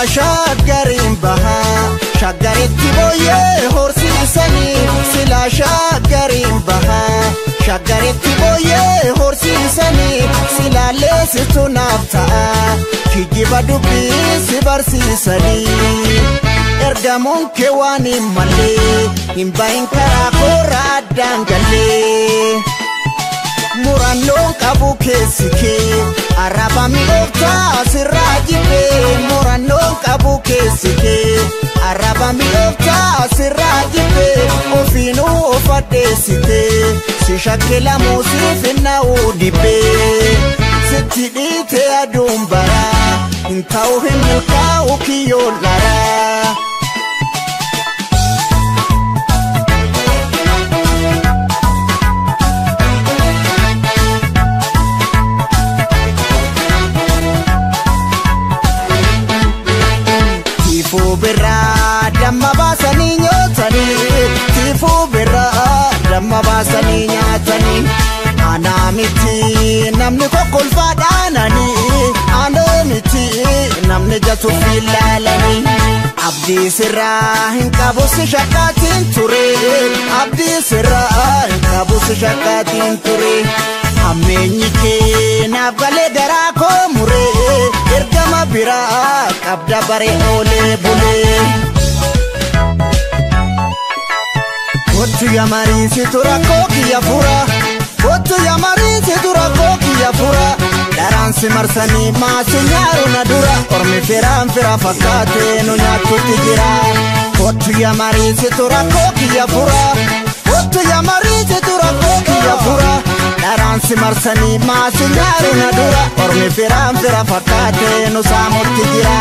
Shaggariin bahaa shaggaritti booyyee horsiisanii. Sila shaggariin bahaa shaggaritti booyyee horsiisanii. Sila leessitu naaf ta'a kijiba dubbii si barsiisanii. Ergamuun kee waan hin mallee hin bahin karaa koora addaan gallee. Murannoon qabu keessi kee arraba mi'ooftaa sirraa jibbee. Murannoon qabu keessi kee arraba mi'ooftaa sirraa jibbee. Ofiinuu of addeessitee si shakkilamuu siif hin na'uu dibbee. Sitti dhiitee aduun baraa hin ta'u hin milkaa'u kiyyoon laraa. Tiifuu birraa damma baasanii nyaatanii. Tiifuu birraa damma baasanii nyaatanii. Anaa miti namni kokkolfaa dhaananii. Anaa miti namni jatuuf ilaalanii. Abdii sirraa hin qabu si shakkaatiin ture. Abdii sirraa hin qabu si shakkaatiin ture. Hammeenyi kee naaf galee garaa koo muree. Ergama biraa qabda baree oolee bulee. Kottu yaa mariisitu rakkoo kiyya fura. Kottu yaa mariisitu rakkoo kiyya fura. Daraan si marsanii maasi nyaaru na dura. Ormi firaan fira fakkaatee nu nyaatutti jira. Kottu yaa mariisitu rakkoo kiyya fura. Kottu yaa mariisitu rakkoo kiyya fura. Daraan si marsanii maasi nyaaru na dura. Ormi firaan fira fakkaatee nu saamutti jira.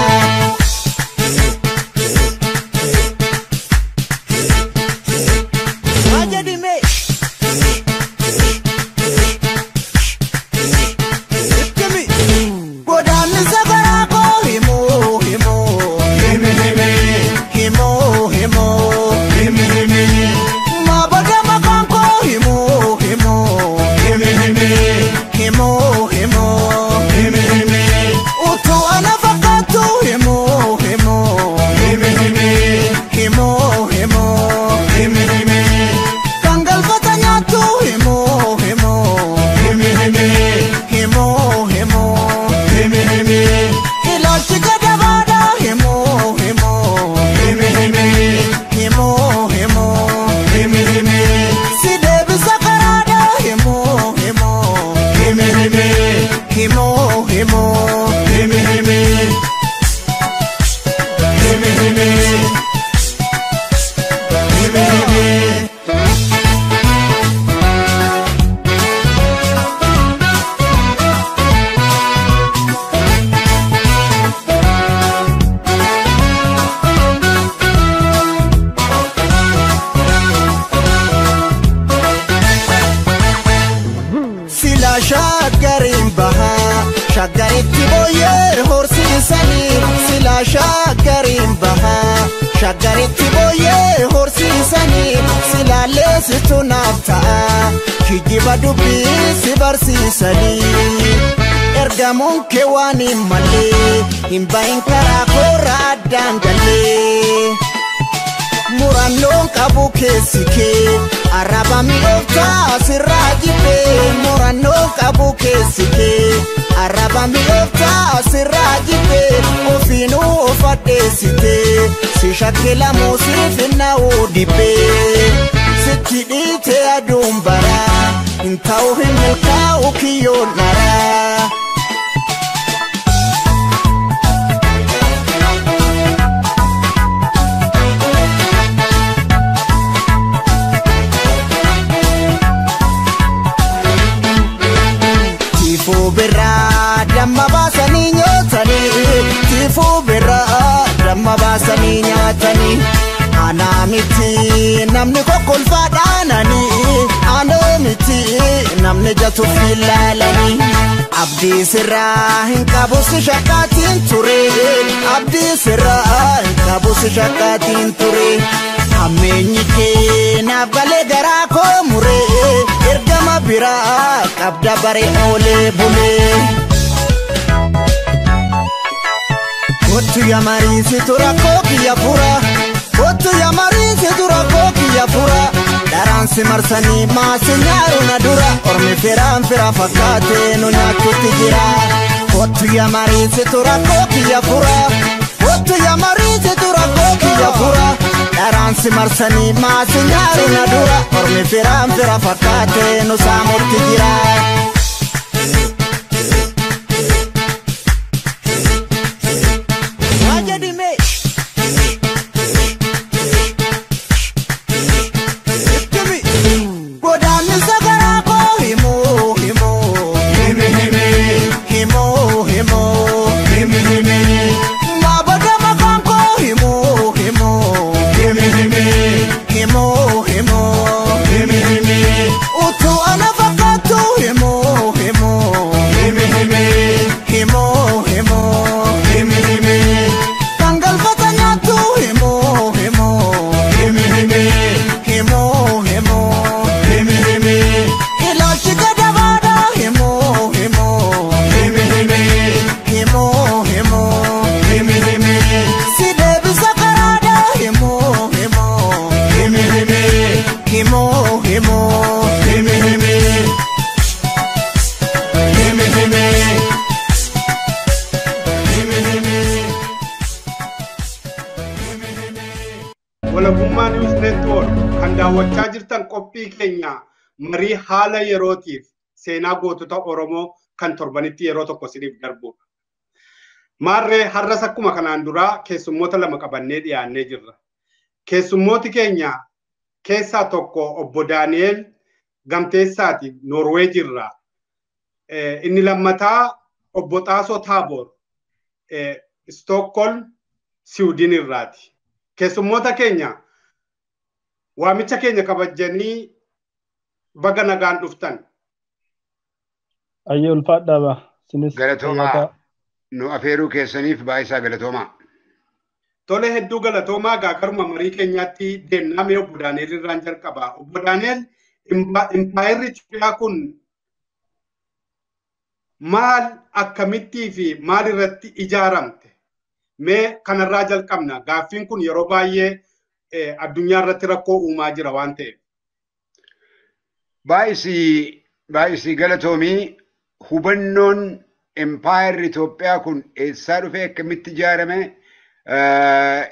Godaannisa garaa koo himuu himuu. Himi himi. Himuu himuu. Himi himi. Maabada maqaan koo himuu himuu. Himi himi. Himuu himuu. Himi himi. Utuu ana fakkaatu himuu himuu. Himi himi. Himuu himuu. Himi himi. Kan galfata nyaatu himuu himuu. Himi himi. Himuu himuu. Himi himi. Ilaalchi gadabaadha himuu himuu. Himi himi. Himuu himuu. Himi himi. Si deebisa karaadha himuu himuu. Himi himi. Himuu himuu. Himi himi. Himi himi. Himi himi. Sila shaggariin bahaa shaggaritti booyyee horsiisanii. Sila shaggariin bahaa shaggaritti booyyee horsiisanii. Sila leessitu naaf ta'a kijiba dubbii si barsiisanii. Ergamuun kee waan hin mallee hin bahin karaa koora addaan gallee. Murannoon qabu keessi kee arraba mi'ooftaa sirraa jibbee. Murannoon qabu keessi kee arraba mi'ooftaa sirraa jibbee. Ofiinuu of addeessitee si shakkilamuu siif hin na'uu dibbee. Sitti dhiitee aduun baraa hin ta'u hin milkaa'u kiyyoon dharaa. Tiifuu birraa damma baasanii nyaatanii. Tiifuu birraa damma baasanii nyaatanii. Anaa miti namni kokkolfaa dhaananii. Anaa miti Namni jatuuf ilaalanii abdii sirraa hin qabu si shakkaatiin ture abdii sirraa hin qabu si shakkaatiin ture hammeenyi kee naaf galee garaa koo muree ergama biraa qabda baree oolee bulee. Kottu yaa mariisitu rakkoo kiyya fura kottu yaa mariisitu rakkoo kiyya fura daraansi marsanii maasi nyaaru na dura ormi firaan fira fakkaatee nu nyaachutti jira. Kottu yaa mariisitu rakkoo kiyya fura kottu yaa mariisitu rakkoo kiyya fura daraansi marsanii maasi nyaaru na dura ormi firaan fira fakkaatee nu saamutti jira. Walabummaa News Network kan daawwachaa jirtan qophii keenya marii haala yerootiif seenaa gootota Oromoo kan torbanitti yeroo tokko isiniif darbudha. Maarree har'as akkuma kanaan duraa keessummoota lama qabannee dhiyaannee jirra. Keessummooti keenya keessaa tokko obbo Daani'el Gamteessaati Noorweej irraa. Inni lammataa obbo Xaasoo Taaboor Stookholm Siwiidin irraati. Keessummoota keenya waamicha keenya kabajanii baga nagaan dhuftan. Ayyee ulfaadhaa ba. Sinis galatoomaa nu afeeruu keessaniif baay'isaa galatoomaa. Tole hedduu galatoomaa garuma marii keenyaatti deemnaa mee obbo Daani'el irraan jalqaba. Obbo Daani'el impaayerri Itoophiyaa kun maal akkamittii fi maal irratti ijaaramte? Mee kanarraa jalqabna. Gaaffiin kun yeroo baay'ee addunyaa irratti rakkoo uumaa jira waan ta'eef. Baay'isii galatoomii hubannoon impaayerri Itoophiyaa kun eessaa dhufee akkamitti ijaarame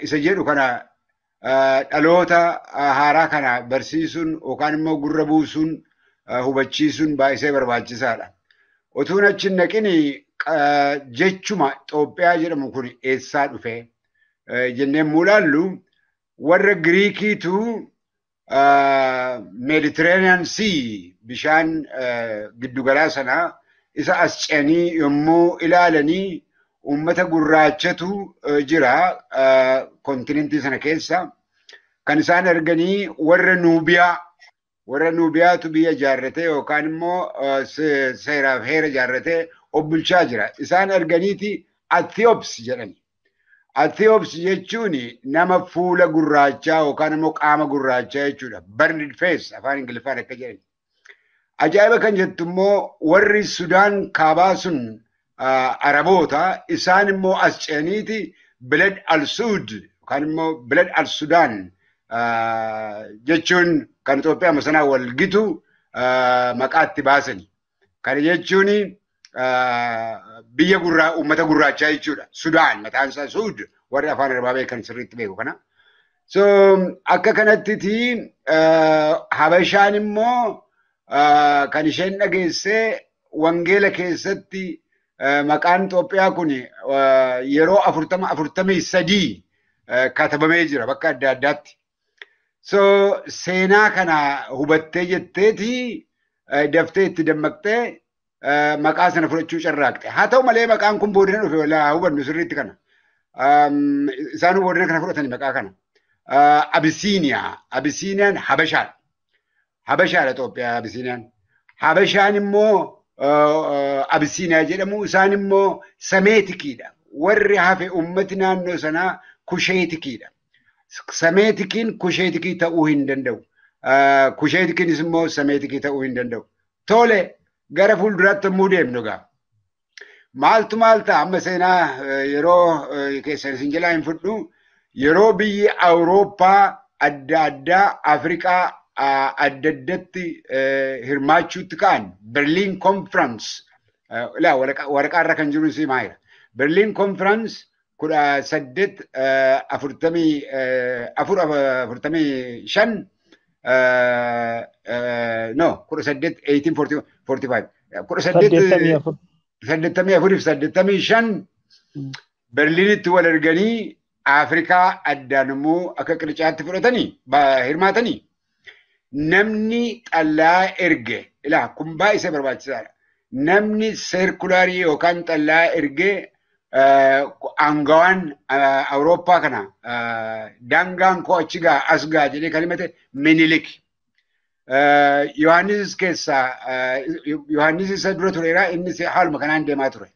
isa jedhu kana dhaloota haaraa kana barsiisuun yookaan immoo gurra buusuun hubachiisuun baay'isee barbaachisaadha. Otuun achi hin naqin jechuma Itoophiyaa jedhamu kun eessaa dhufe jennee mulaallu warra Giriikiitu Mediterranean Sea bishaan giddugalaa sanaa isa as ce'anii yommuu ilaalanii uummata gurraachatu jira kontinentii sana keessa. Kan isaan arganii warra Nuubiyaatu biyya ijaarratee yookaan immoo seeraaf heera ijaarratee of bulchaa jira. Isaan arganiiti Ethiops jedhani. Ethiops jechuun nama fuula gurraachaa yookaan immoo qaama gurraachaa jechuudha. Burned face afaan Ingiliffaan akka jedhani. Ajaa'iba kan jettu immoo warri Sudaan kaabaa sun Araboota isaan immoo as ce'aniiti Bilad al-Suud yookaan immoo Bilad al-Sudaan jechuun kan Itoophiyaa sanaa wal gitu maqaa itti baasani. Kana jechuun biyya uummata gurraachaa jechuudha. Sudaan mataan isaa Suud warri afaan Arabaa beekan sirriitti beeku kana. So akka kanattiti Habashaan immoo kan isheen dhageessee wangeela keessatti maqaan Itoophiyaa kun yeroo 43 katabamee jira bakka adda addaatti. So seenaa kana hubattee jetteeti daftee itti dammaqxee maqaa sana fudhachuu carraaqxe. Haa ta'u malee maqaan kun boodina dhufe walaa hubannu sirriitti kana. Isaan boodina kana fudhatani maqaa kana. Abisiiniyaa. Abisiiniyaan Habashaadha. Habashaadha Itoophiyaa Abisiiniyaan. Habashaan immoo Abisiiniyaa jedhamu, isaan immoo Sameetikiidha. Warri hafe ummati naannoo sanaa Kusheetikiidha. Sameetikiin Kusheetikii ta'uu hin danda'u. Kusheetikiinis immoo Sameetikii ta'uu hin danda'u. Tole, gara fuulduraatti immoo deemnu gaa. Maaltu maal ta'a amma seenaa yeroo keessan isin jalaa hin fudhu. Yeroo biyyi Awurooppaa adda addaa Afrikaa adda addatti hirmaachuutti ka'an Berliin Conference waraqaa irra kan jiru si maayira. Berliin Conference 1844 45, no, 18 1845, 1884 fi 85 Berliinitti wal arganii Afrikaa addaan immoo akka qircaatti fudhatanii hirmaatanii namni xallaa erge ilaa kun baay'isee barbaachisaadha. Namni circular yookaan xallaa erge aangawaan Awurooppaa kana daangaan koo achi gaa as gaa jedhee kan himate Minilik. Yohaannis keessaa Yohaannis isa dura tureera, innis haaluma kanaan deemaa ture.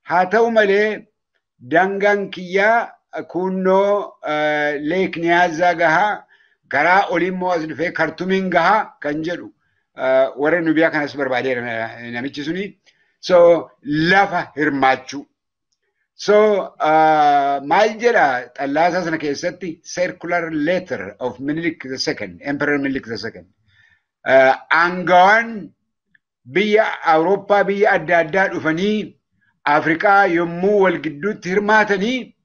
Haa ta'u malee daangaan kiyyaa kunnoo Lake Niyaazaa gahaa, garaa olii immoo as dhufee Kartumiin gahaa kan jedhu warra Nubiyaa kanas barbaadeera namichi suni. So lafa hirmaachuu. So maal jedha xallaasaa sana keessatti? Circular letter of Minilik II, Emperor Minilik II. Aangawaan biyya Awurooppaa biyya adda addaa dhufanii Afrikaa yommuu wal gidduutti hirmaatanii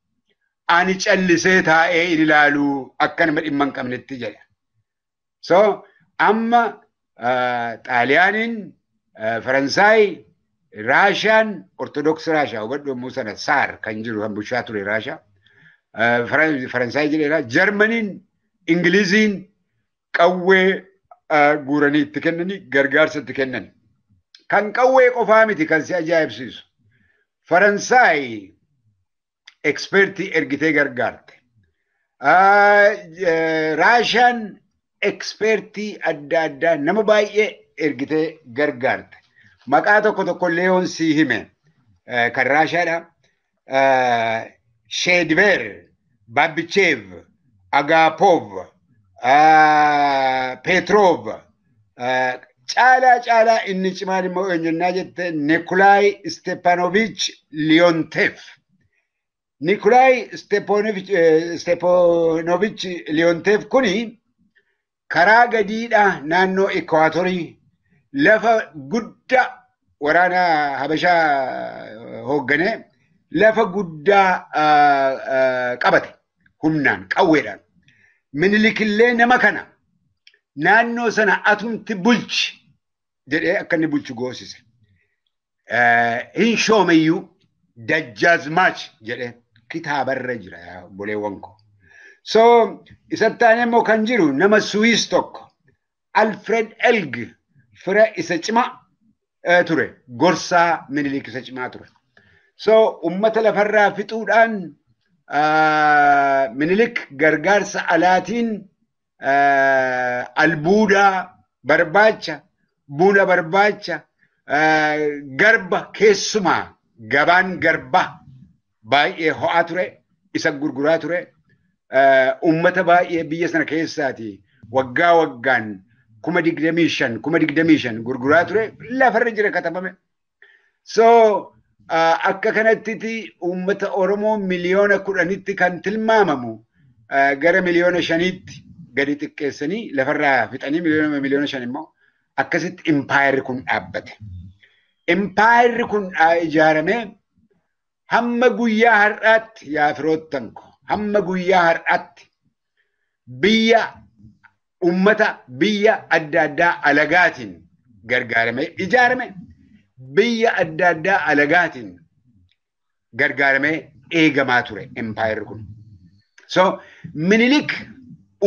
ani callisee taa'ee hin ilaalu akka nama dhimma hin qabnetti jedha. So amma Xaaliyaaniin, Faransaay, Raashaan, Ortodoks Raashaa hubadhu, yommuu sana Saar kan jiru kan bulchaa ture Raashaa. Faransaay jedheera. Jarmaniin, Ingiliziin qawwee guuranii itti kennanii gargaarsa itti kennan. Kan qawwee qofaa miti kan si ajaa'ibsiisu. Faransaay expertii ergitee gargaarte. Raashaan expertii adda addaa nama baay'ee ergitee gargaarte. Maqaa tokko tokko illee yoon sii hime kan Raashaadha. Sheedver, Babichev, Agapov, Petrov, caalaa caalaa inni cimaan immoo eenyunnaa jette Nikolaay Stepanovich Leontev. Nikolaay Stepanovich Leontev kuni karaa gadiidha naannoo Ikwaatorii lafa guddaa waraana Habashaa hoogganee lafa guddaa qabate humnaan qawweedhaan. Minilikillee nama kana naannoo sana atumti bulchi jedhee akka inni bulchu goosise. Hin shoomeyyuu Dajjaazmaach jedhee kitaabarra jira obboleewwan koo. So isatti aanee immoo kan jiru nama Swiss tokko Alfred Elg fira isa cimaa ture, gorsaa Minilik isa cimaa ture. So ummata lafarraa fixuudhaan Minilik gargaarsa alaatiin albuudaa barbaacha, buna barbaacha, garba, keessumaa gabaan garbaa baay'ee ho'aa ture, isa gurguraa ture. Ummata baay'ee biyya sana keessaati waggaa waggaan 25,000 25,000 gurguraa ture, lafarra jira katabame. So akka kanattiti uummata Oromoo 10 miliyoonitti kan tilmaamamu gara 5 miliyoonitti gadi xiqqeessanii lafarraa fixanii 5 miliyoona immoo akkasitti impaayerri kun dhaabbate. Impaayerri kun ijaaramee hamma guyyaa har'aatti, yaa firoottan ko, hamma guyyaa har'aatti biyya ummata biyya adda addaa alagaatiin gargaaramee ijaarame, biyya adda addaa alagaatiin gargaaramee eegamaa ture impaayerri kun. So Minilik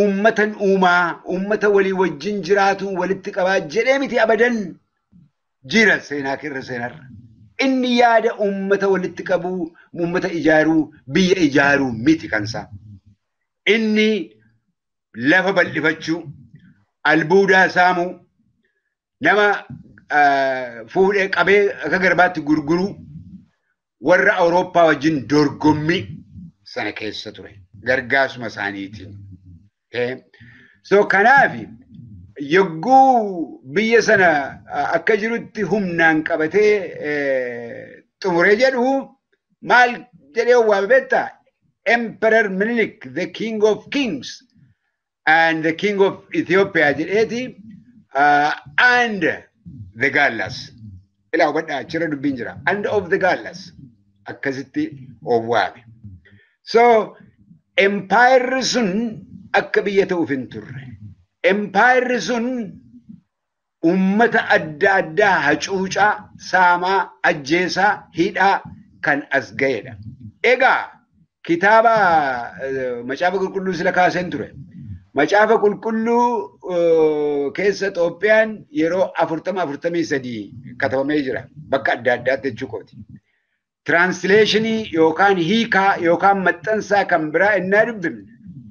ummatan uumaa ummata walii wajjin jiraatu walitti qabaa jedhee miti abadan, jira seenaa kirra seenarra. Inni yaada ummata walitti qabuu, ummata ijaaruu, biyya ijaaruu miti kansaa. Inni lafa bal'ifachuu, albuudaa saamuu, nama fuudhee qabee akka garbaatti gurguruu warra Awurooppaa wajjin dorgommii sana keessa ture. Gargaarsuma isaaniitiin. So kanaaf yogguu biyya sana akka jirutti humnaan qabatee xumuree jedhu maal jedhee waame beektaa? Emperor Minilik, the king of kings and the king of Ethiopia jedheeti and the Gallas. Ilaa hubadhaa, achirra dubbiin jira. And of the Gallas. Akkasitti of waame. So empire sun akka biyya ta'uuf hin turre. Empire sun ummata adda addaa hacuucaa, saamaa, ajjeesaa, hidhaa kan as ga'edha. Egaa kitaaba Macaafa Qulqulluu sila kaaseen ture. Macaafa Qulqulluu keessa Itoophiyaan yeroo 40 43 katabamee jira. Bakka adda addaatti jechuu kooti. Translationii yookaan hiikaa yookaan maxxansaa kan biraa innaa dubbifne,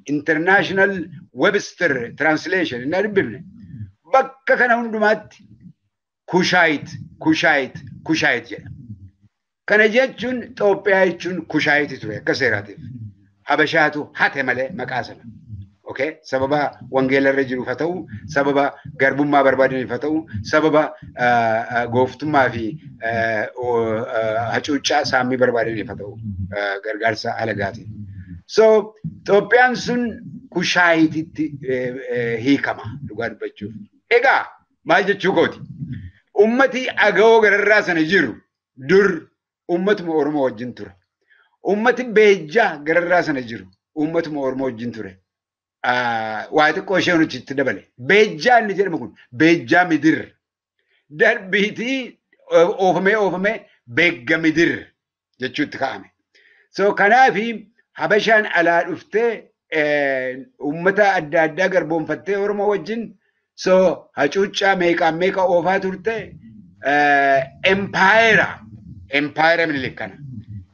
International Webster Translation innaa dubbifne, bakka kana hundumaatti Kushaayit, Kushaayit, Kushaayit jedha. Kana jechuun Itoophiyaa jechuun Kushaayiti ture akka seeraatiif. Habashaatu hate malee maqaa sana. Okay? Sababa wangeelarra jiruuf haa ta'u, sababa garbummaa barbaadaniif haa ta'u, sababa gooftummaa fi hacuuccaa saammii barbaadaniif haa ta'u, gargaarsa alagaatiin. So Itoophiyaan sun Kushaayititti hiikama dhugaa dubbachuuf. Egaa maal jechuu kooti? Ummati Agawoo gararraa sana jiru dur ummatuma Oromoo wajjin ture. Ummati Beejjaa gararraa sana jiru ummatuma Oromoo wajjin ture. Waa xiqqoo ishee nuti itti dabale. Beejjaa inni jedhamu kun Beejjaa Midir. Darbiitii oofamee oofamee Beegga Midir jechuutti kaa'ame. So kanaafi Habashaan alaa dhuftee ummata adda addaa garboonfattee Oromoo wajjin so hacuuccaa meeqaan meeqa oofaa turte empire Minilik kana.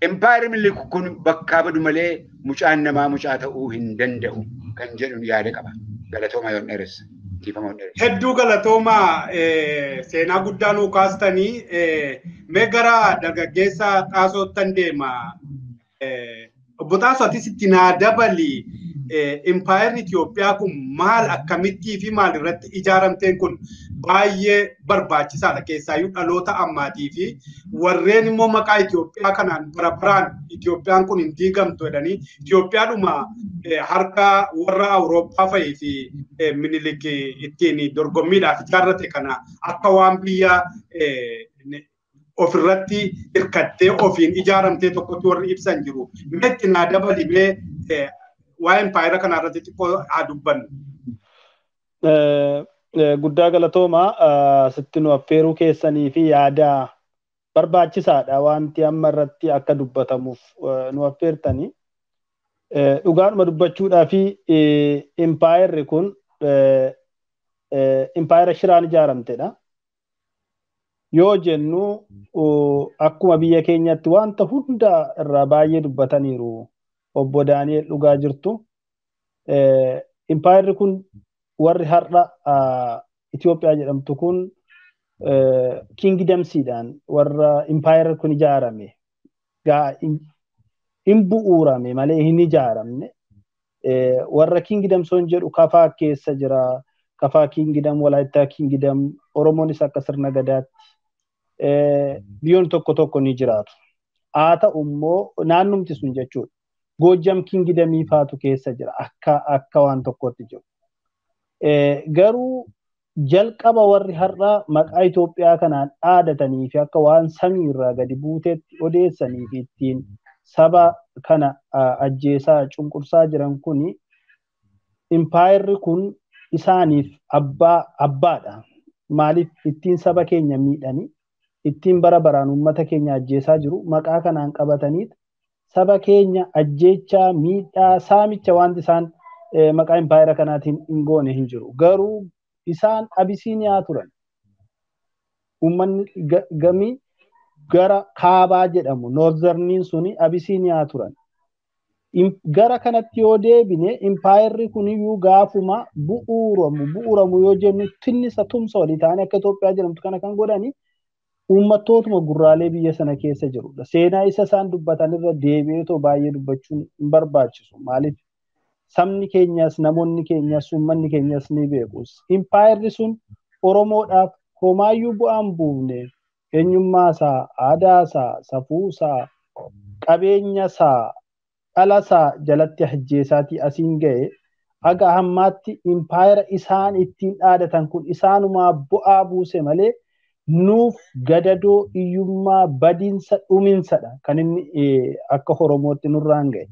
Empire Minilik kun bakkaa badu malee mucaan namaa mucaa ta'uu hin danda'u kan jedhuun yaada qaba. Galatooma yoon dheeresse. Dhiifama yoon dheeresse. Hedduu galatooma, seenaa guddaa nuu kaastanii. Mee gara dargaggeessa Xaasoottan deema. Obbo Xaasoo, atis itti naa dabali. Impaayerri Itoophiyaa kun maal, akkamittii fi maal irratti ijaaramteen kun baay'ee barbaachisaadha. Keessaayyuu dhaloota ammaatii fi warreen immoo maqaa Itoophiyaa kanaan bara baraan Itoophiyaan kun hin diigamtu jedhanii Itoophiyaadhuma harka warra Awurooppaa fa'ii fi Minilik ittiin dorgommiidhaaf ijaarrate kana akka waan biyya ofirratti hirkattee ofiin ijaaramtee tokkotti warri ibsan jiru. Meetti naa dabali, mee waa'ee impaayera kanaa irratti xiqqoo haa dubbannu. Guddaa galatooma sitti nu affeeruu keessanii fi yaada barbaachisaadha wanti amma irratti akka dubbatamuuf nu affeertanii. Dhugaadhuma dubbachuudhaa fi impaayerri kun impaayera shiraan ijaaramtedha. Yoo jennu akkuma biyya keenyatti wanta hunda irraa baay'ee dubbataniiru obbo Daani'el dhugaa jirtu. Impaayerri kun warri har'a Itoophiyaa jedhamtu kun kingdomsiidhaan warra impaayerri kun ijaarame hin bu'uurame malee hin ijaaramne. Warra kingdomsoon jedhu Kafaa keessa jira. Kafaa kingdom, Walaayittaa kingdom, Oromoonis akka sirna gadaatti biyyoonni tokko tokko ni jiraatu. Haa ta'u immoo naannumti sun jechuudha. Goojjam kingdomii faatu keessa jira akka waan tokkotti jiru. Garuu jalqaba warri har'a maqaa Itoophiyaa kanaan dhaadatanii fi akka waan samiirraa gadi buuteetti odeessanii fi ittiin saba kana ajjeesaa cunqursaa jiran kuni impaayerri kun isaaniif abbaa abbaadha. Maaliif ittiin saba keenya miidhanii ittiin bara baraan uummata keenya ajjeesaa jiru? Maqaa kanaan qabataniit saba keenya ajjeechaa, miidhaa, saamicha wanti isaan maqaa impaayera kanaatiin hin goone hin jiru. Garuu isaan Abisiiniyaa turan. Uummanni gamii gara kaabaa jedhamu northerniin suni Abisiiniyaa turan. Gara kanatti yoo deebine impaayerri kuniyyuu gaafuma bu'uuramu yoo jennu tinnisa tumsa walii ta'anii akka Itoophiyaa jedhamtu kana kan godhani uummattootuma gurraalee biyya sana keessa jirudha. Seenaa isa isaan dubbatan irra deebi'eetoo baay'ee dubbachuun hin barbaachisu. Maaliif sabni keenyas namoonni keenyas uummanni keenyas ni beeku. Impaayerri sun Oromoodhaaf homaayyuu bu'aan buufne eenyummaasaa, aadaasaa, safuusaa, qabeenyasaa, dhalasaa jalatti ajjeesaatii asiin ga'e haga hammaatti impaayera isaan ittiin dhaadatan kun isaanumaa bu'aa buuse malee nuuf gadadoo iyyummaa badiinsa dhuminsadha kan inni akka Oromootti nurraan ga'e.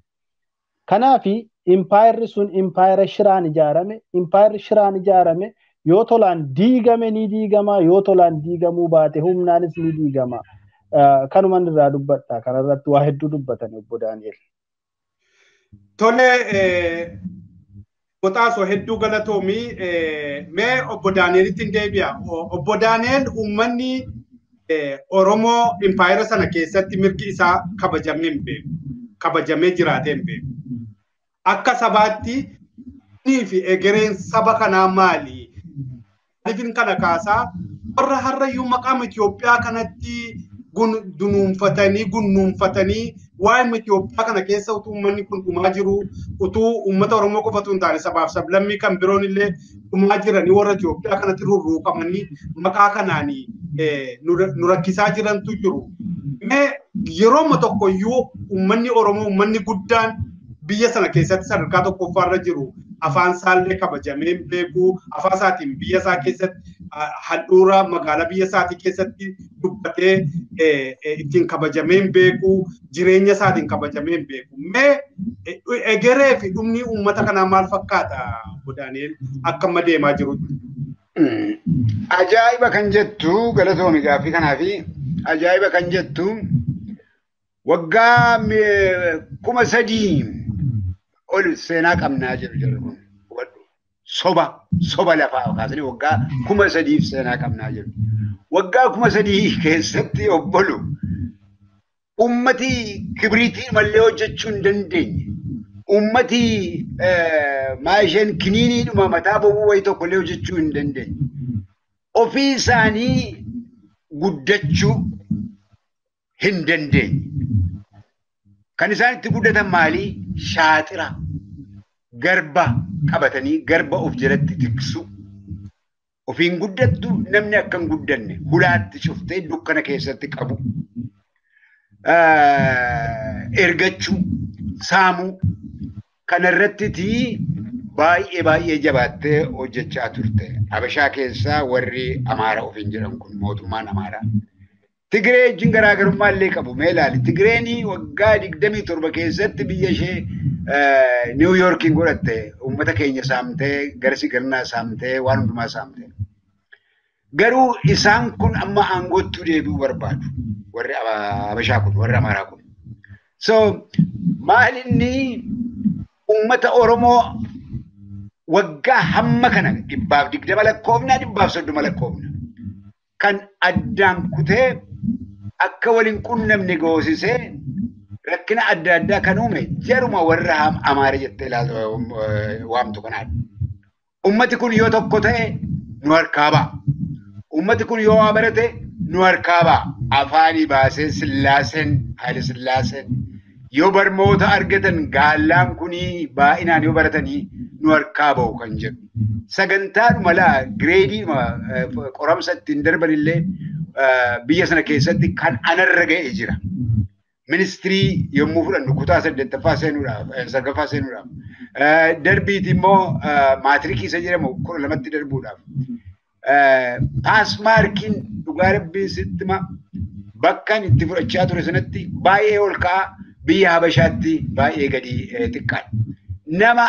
Kanaafi impaayerri sun impaayera shiraan ijaarame, impaayerri shiraan ijaarame yoo tolaan diigame ni diigama, yoo tolaan diigamuu baate humnaanis ni diigama. Kanuman irraa dubbadha. Kanarratti waa hedduu dubbatan obbo Daani'el. Tole Boxaasoo hedduu galatoomii mee obbo Daani'elitti hin deebi'a. Obbo Daani'el uummanni Oromoo impaayera sana keessatti mirgi isaa kabajamee hin beeku. Kabajamee jiraatee hin beeku. Akka sabaatti fi egereen saba kanaa maali? Maaliifin kana kaasaa warra har'ayyuu maqaama Itoophiyaa kanatti dunuunfatanii gunnuunfatanii waa'ee Itoophiyaa kana keessa utuu uummanni kun dhumaa jiru utuu uummata Oromoo qofatu hin taane sabaaf sablammii kan biroon illee dhumaa jiranii warra Itoophiyaa kanatti rurruuqamanii maqaa kanaan nu rakkisaa jirantu jiru. Mee yerooma tokkoyyuu uummanni Oromoo uummanni guddaan biyya sana keessatti sadarkaa tokkoffaarra jiru afaan isaallee kabajamee hin beeku afaan isaatiin biyya isaa keessatti handhuura magaalaa biyya isaatii keessatti dubbatee ittiin kabajamee hin beeku jireenya isaatiin kabajamee hin beeku. Mee egeree fi dhumni uummata kanaa maal fakkaata obbo Daani'el akka amma deemaa jirutti? Ajaa'iba kan jettu galatoomi gaaffii kanaafi ajaa'iba kan jettu waggaa 3000 ol seenaa qabnaa jedhu jarri kun hubadhu. Soba lafaa kaasanii waggaa 3000 seenaa qabnaa jedhu. Waggaa 3000 keessatti obbolu ummati kibriitii malee hojjechuu hin dandeenye. Ummati maasheen kiniiniidhuma mataa bobuu wayii tokko illee hojjechuu hin dandeenye. Ofii isaanii guddachuu hin dandeenye. Kan isaan itti guddatan maali? Shaaxira garba qabatanii garba of jalatti tiksu. Ofiin guddattu namni akka hin guddanne hulaatti cuftee dukkana keessatti qabu. Ergachuu, saamuu kanarratti baay'ee baay'ee jabaattee hojjechaa turte. Habashaa keessaa warri Amaara ofiin jedhan kun mootummaan Amaaraa. Tigree wajjin garaagarummaa illee qabu. Mee ilaali. Tigreen waggaa 27 keessatti biyya ishee Niw Yoorkiin godhatte. Uummata keenya saamtee, garsi garnaa saamtee, waan hundumaa saamtee. Garuu isaan kun amma aangootti deebi'uu barbaadu. Warri Habashaa kun, warri Amaaraa kun. So maal inni uummata Oromoo waggaa hamma kana 120 lakkoofna 130 lakkoofna kan addaan kutee akka waliin qunnamne goosisee rakkina adda addaa kan uume jaruma warra Amaara jettee waamtu kanaadha. Ummati kun yoo tokko ta'e nu harkaa ba'a. Ummati kun yoo waa barate nu harkaa ba'a. Afaanii baasee Sillaaseen Haayile Sillaaseen yoo barmoota argatan gaallaan kunii baay'inaan yoo baratanii nu harkaa ba'u kan jedhu. Sagantaadhuma laa gireediidhuma qoramsa ittiin darban illee biyya sana keessatti kan anarra ga'e jira. Ministirii yommuu fudhannu kutaa 8ffaa seenuudhaaf, 9ffaa seenuudhaaf. Darbiiti immoo maatirikii isa jedhamu 12tti darbuudhaaf. Paasmaarkiin dhugaa rabbii sitti hima bakka itti fudhachaa ture sanatti baay'ee ol ka'a biyya Habashaatti baay'ee gadi xiqqaadha. Nama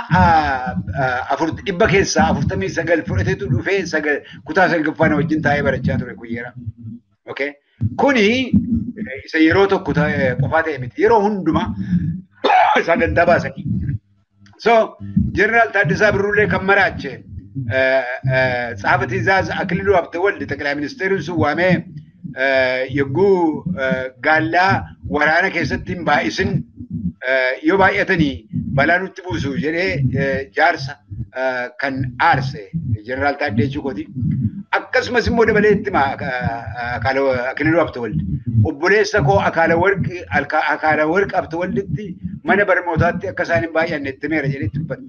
100 keessaa 49 fudhateetu dhufee kutaa 9ffaa na wajjin taa'ee barachaa ture guyyeera. Okay? Kuni isa yeroo tokko qofaa ta'e miti. Yeroo hundumaa sagantaa baasanii. So, Jeneraal Taaddasaa Birruullee kan maraache Tsaafa Tiizaaz Akililuu Habtewald ጠቅላይ ministeerri sun waamee yogguu gaallaa waraana keessatti hin baay'isin Yoo baay'atanii balaa nutti buusu jedhee jaarsa kan aarse Jeneraal Taaddee Chukooti. Akkasumas immoo dabalee itti Akililuu Habtewald. Obboleessa koo Akaala Warqi Habtewalditti mana barnootaatti akka isaan hin baay'anne itti meera jedhee itti dubbate.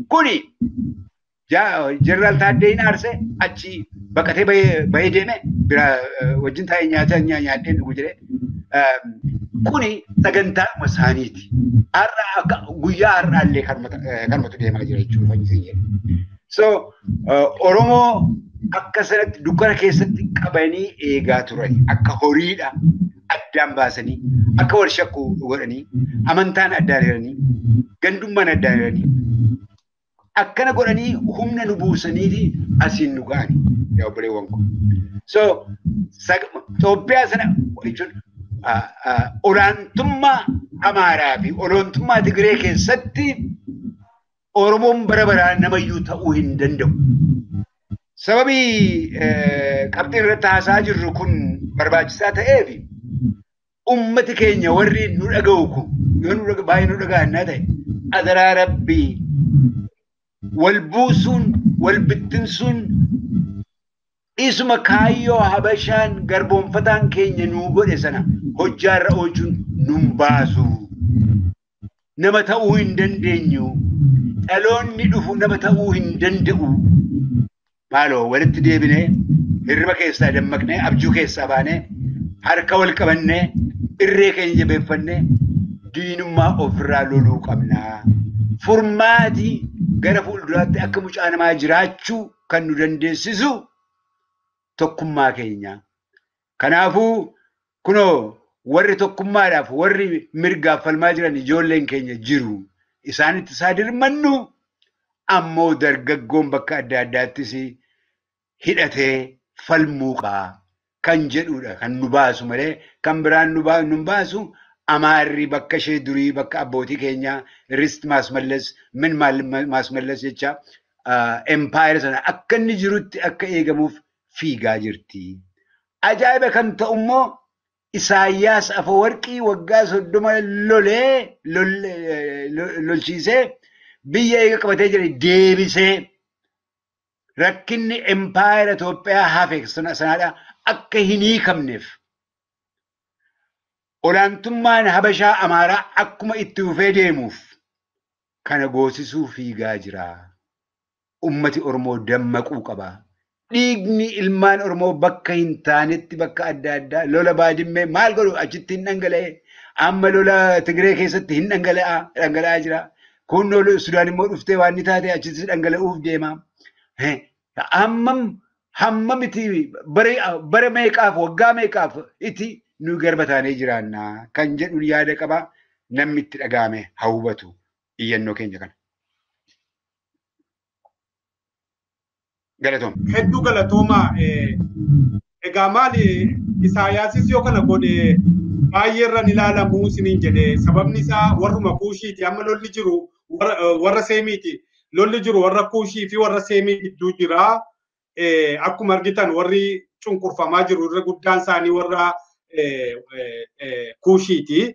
Kuni Jeneraal Taaddee hin aarse, achi baqatee bahee deeme, bira wajjin taa'ee nyaata nyaadheen dhugu jedhee. Kuni sagantaadhuma isaaniiti. Har'a akka guyyaa har'aallee kanumatu deemaa jira jechuudha fayyisii jedhe. So Oromoo akka sanatti dukkana keessatti qabanii eegaa turani. Akka horiidha addaan baasanii, akka wal shakku godhanii, amantaan addaan hiranii, gandummaan addaan hiranii, akkana godhanii humna nu buusaniiti asiin nu ga'ani, yaa obboleewwan ko. So Itoophiyaa sana jechuun olaantummaa Amaaraa fi olaantummaa Tigree keessatti Oromoon bara baraan namayyuu ta'uu hin danda'u. Sababii qabxii irratti haasaa jirru kun barbaachisaa ta'eef, ummati keenya warri nu dhaga'u kun yoo nu baay'ee nu dhaga'annaa ta'e, adaraa Rabbii, wal buusuun, wal bittinsuun isuma kaayyoo Habashaan garboonfataan keenya nuu godhe sana hojjaarra oolchuun nun baasu. Nama ta'uu hin dandeenyu. Dhaloonni dhufu nama ta'uu hin danda'u. Maaloo, walitti deebinee, hirriba keessaa dammaqnee, abjuu keessaa baanee, harka wal qabannee, irree keenya jabeeffannee, diinummaa ofirraa loluu qabnaa. Furmaati gara fuulduraatti akka mucaa namaa jiraachuu kan nu dandeessisu tokkummaa keenya. Kanaafuu kunoo warri tokkummaadhaaf, warri mirgaaf falmaa jiran ijoolleen keenya jiru. Isaanitti isaa dirmannu, ammoo dargaggoon bakka adda addaattis hidhatee falmuu qaba kan jedhudha kan nu baasu malee kan biraan nu baasu. Amaarri bakka ishee durii, bakka abbootii keenyaa rist maasmallas min maasmallas jecha empaayera sana akka inni jirutti akka eegamuuf fiigaa jirti. Ajaa'iba kan ta'u immoo Isaayyaas Afawarqii waggaa 30 lolee lolchiisee biyya eega qabatee jire deebisee rakkinni empaayera Itoophiyaa hafe sanaadha akka hin hiikamneef, olaantummaan Habashaa Amaaraa akkuma itti fufee deemuuf kana goosisuu fiigaa jira. Ummati Oromoo dammaquu qaba. Dhiigni ilmaan Oromoo bakka hin taanetti bakka adda addaa lola Baadimmee maal godhu achitti hin dhangala'e. Amma lola Tigree keessatti hin dhangala'aa jira. Kun Sudaan immoo dhuftee waan inni taate achitti dhangala'uuf deema. Hammam hammam itti bara meeqaaf, waggaa meeqaaf itti nu garba taanee jiraanna kan jedhu yaada qaba. Namni itti dhaga'ame haa hubatu iyyannoo keenya kana. Galatooma. Hedduu galatoomaa. Egaa maali, Isaayyaasis yoo kana godhe baay'ee irra ilaalamu isiniin jedhe. Sababni isaa warruma Kuushiiti. Amma lolli jiru warra Seemiiti. Lolli jiru warra Kuushii fi warra Seemii gidduu jira. Akkuma argitan warri cunqurfamaa jiru irra guddaan isaanii warra Kuushiiti.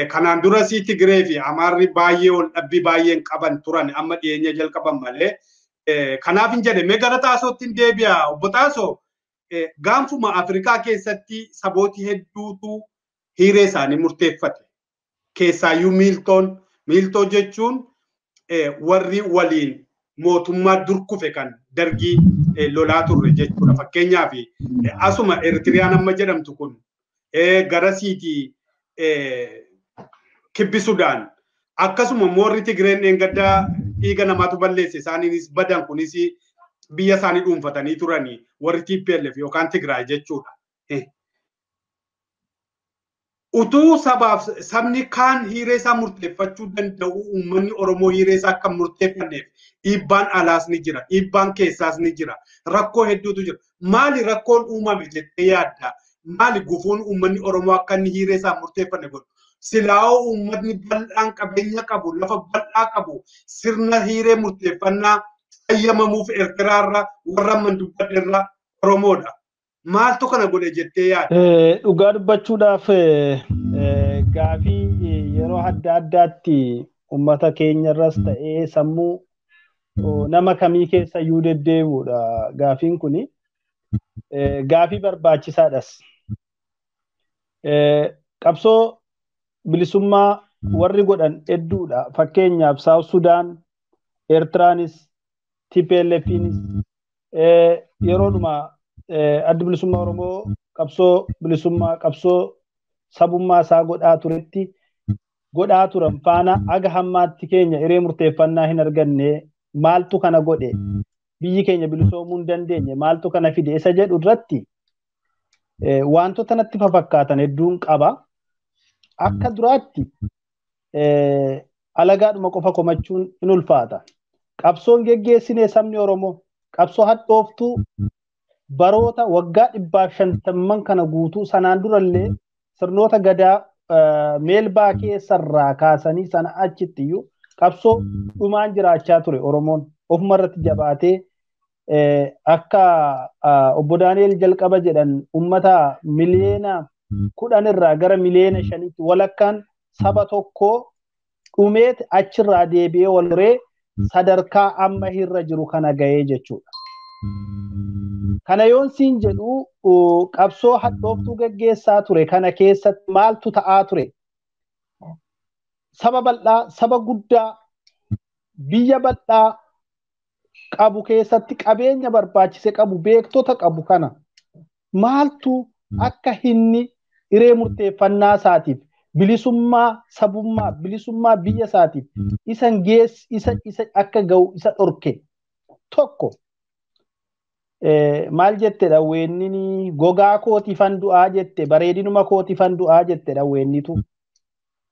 Kanaan durasii Tigree fi Amaarri baay'ee ol dhabbii baay'een qaban turan, amma dhiyeenya jalqaban malee. Kanaaf hin jedhe. Mee gara Taasootti hin deebi'a. Obbo Taasoo, gaanfuma Afrikaa keessatti sabooti hedduutu hiree isaanii murteeffate. Keessaayyuu miiltoon, miiltoo jechuun warri waliin mootummaa dur kufe kan Dargii lolaa turre jechuudha. Fakkeenyaaf asuma Eritiriyaan amma jedhamtu kun, garasiitii Kibbi Sudaan, akkasuma warri Tigreen dheengaddaa dhiiga namaatu balleesse isaaniinis badan kunis biyya isaanii dhuunfatanii turanii, warri TPLF yookaan Tigraay jechuudha. Utuu sabaaf sabni kaan hiree isaa murteeffachuu danda'u, uummanni Oromoo hiree isaa akka murteeffanneef dhiibbaan alaas ni jira, dhiibbaan keessaas ni jira, rakkoo hedduutu jira. Maali rakkoon uumame jettee yaadda? Maali gufuun uummanni Oromoo akka inni hiree isaa murteeffanne godhu? Silaa'oo uummatni bal'aan qabeenya qabu, lafa bal'aa qabu, sirna hiree murteeffannaa fayyamamuuf Eertiraarra warra amman dubbadherra Oromoodha. Maaltu kana godhe jettee yaadda? Dhugaa dubbachuudhaaf gaafii yeroo yeroo adda addaatti uummata keenyarras ta'ee sammuu nama kamii keessa iyyuu deddeebi'uudha gaafiin kuni. Gaafii barbaachisaadhas. Qabsoo bilisummaa warri godhan hedduudha. Fakkeenyaaf South Sudan, Eertiraanis, TPLFinis yeroodhuma addi bilisummaa Oromoo qabsoo bilisummaa qabsoo sabummaa isaa godhaa turetti godhaa turan faana aga hammaatti keenya hiree murteeffannaa hin arganne maaltu kana godhe biyyi keenya bilisoomuu hin dandeenye maaltu kana fide isa jedhu irratti wantoota natti fafakkaatan hedduun qaba. Akka duraatti alagaadhuma qofa komachuun in ulfaata. Qabsoon geggeessinee sabni Oromoo qabsoo hadhooftuu baroota waggaa 150 kana guutuu sanaan durallee sirnoota gadaa meelbaa keessarraa kaasanii sana achitti iyyuu qabsoo dhumaan jiraachaa ture Oromoon ofuma irratti jabaatee akka obbo Daani'el jalqaba jedhan uummata miliyoona 10 irraa gara miliyoona 5tti walakkaan saba tokkoo dhumeet achirraa deebi'ee wal horee sadarkaa amma irra jiru kana ga'ee jechuudha. Kana yoon siin jedhu qabsoo hadhooftuu geggeessaa ture kana keessatti maaltu ta'aa ture? Saba bal'aa, saba guddaa, biyya bal'aa qabu keessatti qabeenya barbaachise qabu, beektota qabu kana maaltu akka inni hiree murteeffannaa isaatiif bilisummaa sabummaa, bilisummaa biyya isaatiif isan geess isa akka ga'u isa dhorke tokko maal jette dhawweennini gogaa kootifan du'aa jette bareedinuma kootifan du'aa jette dhawweennitu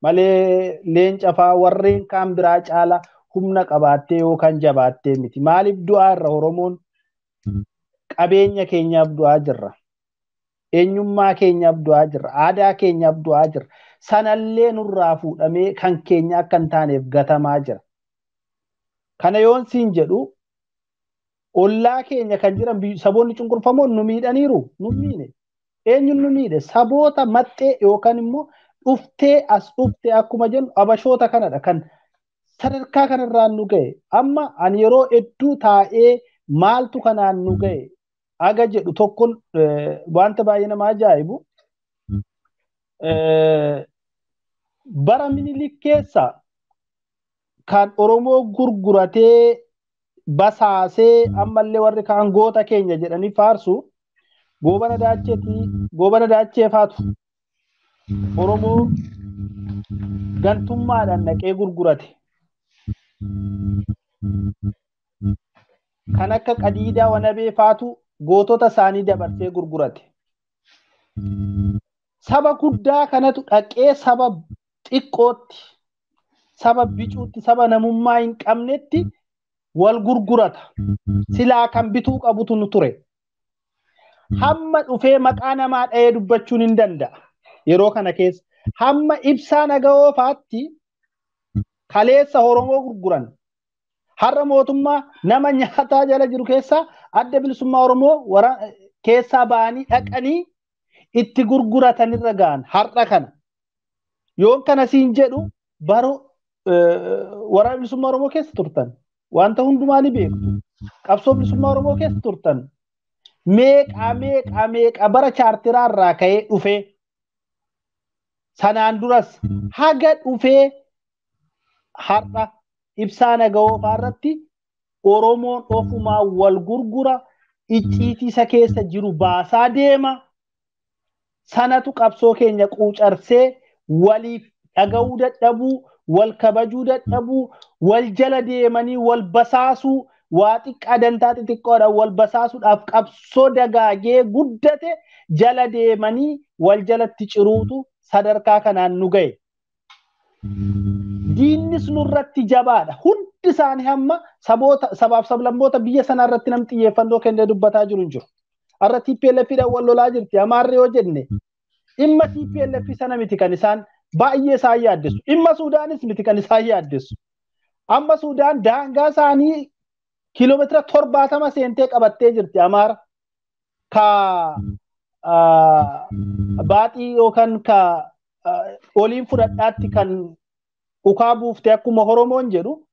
malee leenca faa warreen kaan biraa caala humna qabaattee yookaan jabaattee miti. Maaliif du'aa irra Oromoon qabeenya keenyaaf du'aa jirra. Eenyummaa keenyaaf du'aa jirra. Aadaa keenyaaf du'aa jirra. Sanallee nurraa fuudhamee kan keenya akka hin taaneef gatamaa jira. Kana yoon siin jedhu ollaa keenya kan jiran saboonni cunqurfamoon nu miidhaniiru. Nu miine. Eenyuun nu miidhe? Saboota maxxee yookaan immoo dhuftee as dhuftee akkuma jennu abashoota kanadha kan sadarkaa kanarraan nu ga'e. Amma ani yeroo hedduu taa'ee maaltu kanaan nu ga'e aga jedhu tokkoon wanta baay'ee nama ajaa'ibu bara Minilik keessa kan Oromoo gurguratee basaasee ammallee warri kaan goota keenya jedhanii faarsu Goobana Daachee faatu Oromoo gantummaadhaan naqee gurgurate. Kan akka Qadiidaa Wanabee faatu gootota isaanii dabarsee gurgurate. Saba guddaa kanatu dhaqee saba xiqqootti, saba bicuutti, saba namummaa hin qabnetti wal gurgurata. Silaa kan bituu qabutu nu ture. Hamma dhufee maqaa namaa dha'ee dubbachuun hin danda'a. Yeroo kana keessa hamma ibsaa naga'oo faatti kaleessa Oromoo gurguran. Har'a mootummaa nama nyaataa jala jiru keessaa adda bilisummaa Oromoo keessaa ba'anii dhaqanii itti gurguratanirra ga'an har'a kana. Yoon kana siin jedhu baro waraana bilisummaa Oromoo keessa turtan. Wanta hundumaa ni beektu. Qabsoo bilisummaa Oromoo keessa turtan. Meeqa meeqa meeqa bara chaartiraa irraa ka'ee dhufee sanaan duras haga dhufee har'a ibsaa naga'oo fa'aarratti Oromoon ofumaa wal gurgura icciitii isa keessa jiru baasaa deema. Sanatu qabsoo keenya quucarsee waliif dhaga'uu dadhabuu, wal kabajuu dadhabuu, wal jala deemanii wal basaasuu, waa xiqqaa dantaa xixiqqoodhaan wal basaasuudhaaf qabsoo dagaagee guddate jala deemanii wal jalatti ciruutu sadarkaa kanaan nu ga'e. Diinnis nurratti jabaadha. Hundi isaanii hamma sabaaf sablammoota biyya sanaa irratti namni xiyyeeffannoo kennee dubbataa jiru hin jiru. Har'a TPLF dhaan wal lolaa jirti. Amaarri yoo jenne dhimma TPLF sana miti kan isaan baay'ee isaan yaaddessu. Dhimma Suudaanis miti kan isaan yaaddessu. Amma Suudaan daangaa isaanii kiiloomeetira 70 seentee qabattee jirti Amaara. Ka baaxii yookaan ka oliin fudhadhaatti kan Ukaa buuftee akkuma Oromoon jedhu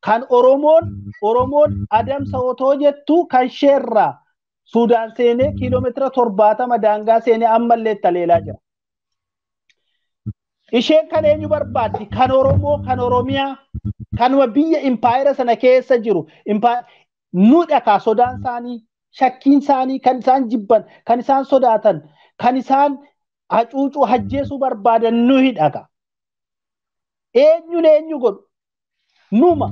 kan Oromoon adamsa otoo jettu kan isheerraa Sudaan seenee kiiloomeetira 70 daangaa seenee ammallee taleelaa jira. Isheen kan eenyu barbaaddi? Kan Oromoo, kan Oromiyaa, kanuma biyya impaayera sana keessa jiru. Nu dhakaa sodaan isaanii, shakkiin isaanii, kan isaan jibban, kan isaan sodaatan, kan isaan hacuucuu hajjeesuu barbaadan nu hidhaka. Eenyuun eenyu godhu? Numa.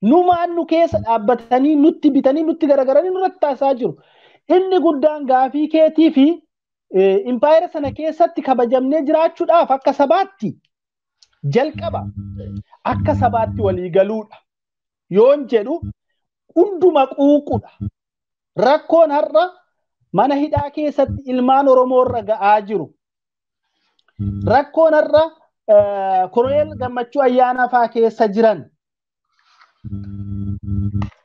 Numaan nu keessa dhaabbatanii nutti bitanii nutti garagaranii nurratti taasisaa jiru. Inni guddaan gaafii keetii fi impaayera sana keessatti kabajamnee jiraachuudhaaf akka sabaatti jalqaba akka sabaatti walii galuudha. Yoon jedhu hunduma quuqudha. Rakkoon har'a mana hidhaa keessatti ilmaan Oromoo irra ga'aa jiru. Rakkoon har'a Koloneel Gammachuu Ayyaanaa fa'aa keessa jiran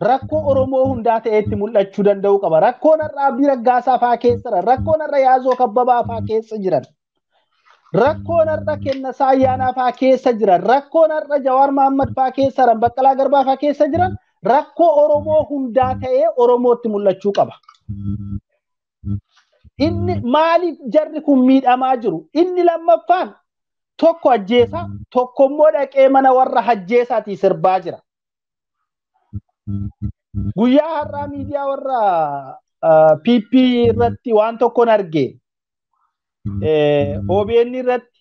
rakkoo Oromoo hundaa ta'etti mul'achuu danda'uu qaba. Rakkoon har'a Abdii Raggaasaa fa'aa keessa jiran, rakkoon har'a Yaazoo Kabbabaa fa'aa keessa jiran, rakkoon har'a Kennasaa Ayyaanaa fa'aa keessa jiran, rakkoon har'a Jawaar Mahaammad fa'aa keessa jiran, Baqqalaa Garbaa fa'aa keessa jiran rakkoo Oromoo hundaa ta'ee Oromootti mul'achuu qaba. Inni maaliif jarri kun miidhamaa jiru? Inni lammaffaan tokko ajjeesaa, tokko immoo dhaqee mana warra ajjeesaatii sirbaa jira. Guyyaa har'aa miidiyaa warra PP irratti waan tokkoon arge. OBN irratti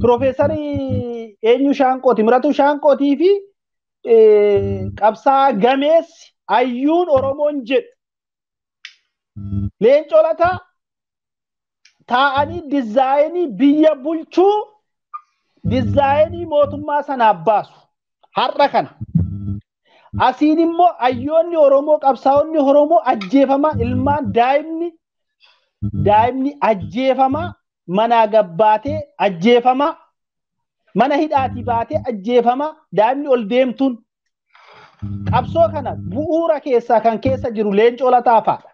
Piroofeesarii eenyu Shaanqooti, Miratuu Shaanqootii fi qabsaa gameessi hayyuun Oromoon jedhu Leencoo Lataa taa'anii dizaayinii biyya bulchuu dizaayinii mootummaa sanaaf baasu har'a kana. Asiin immoo hayyoonni Oromoo qabsaa'onni Oromoo ajjeefamaa ilmaan daa'imni ajjeefamaa manaa gabbaatee ajjeefamaa mana hidhaatii baatee ajjeefamaa daa'imni ol deemtuun qabsoo kana bu'uura keessaa kan keessa jiru Leencoo Lataa fa'aadha.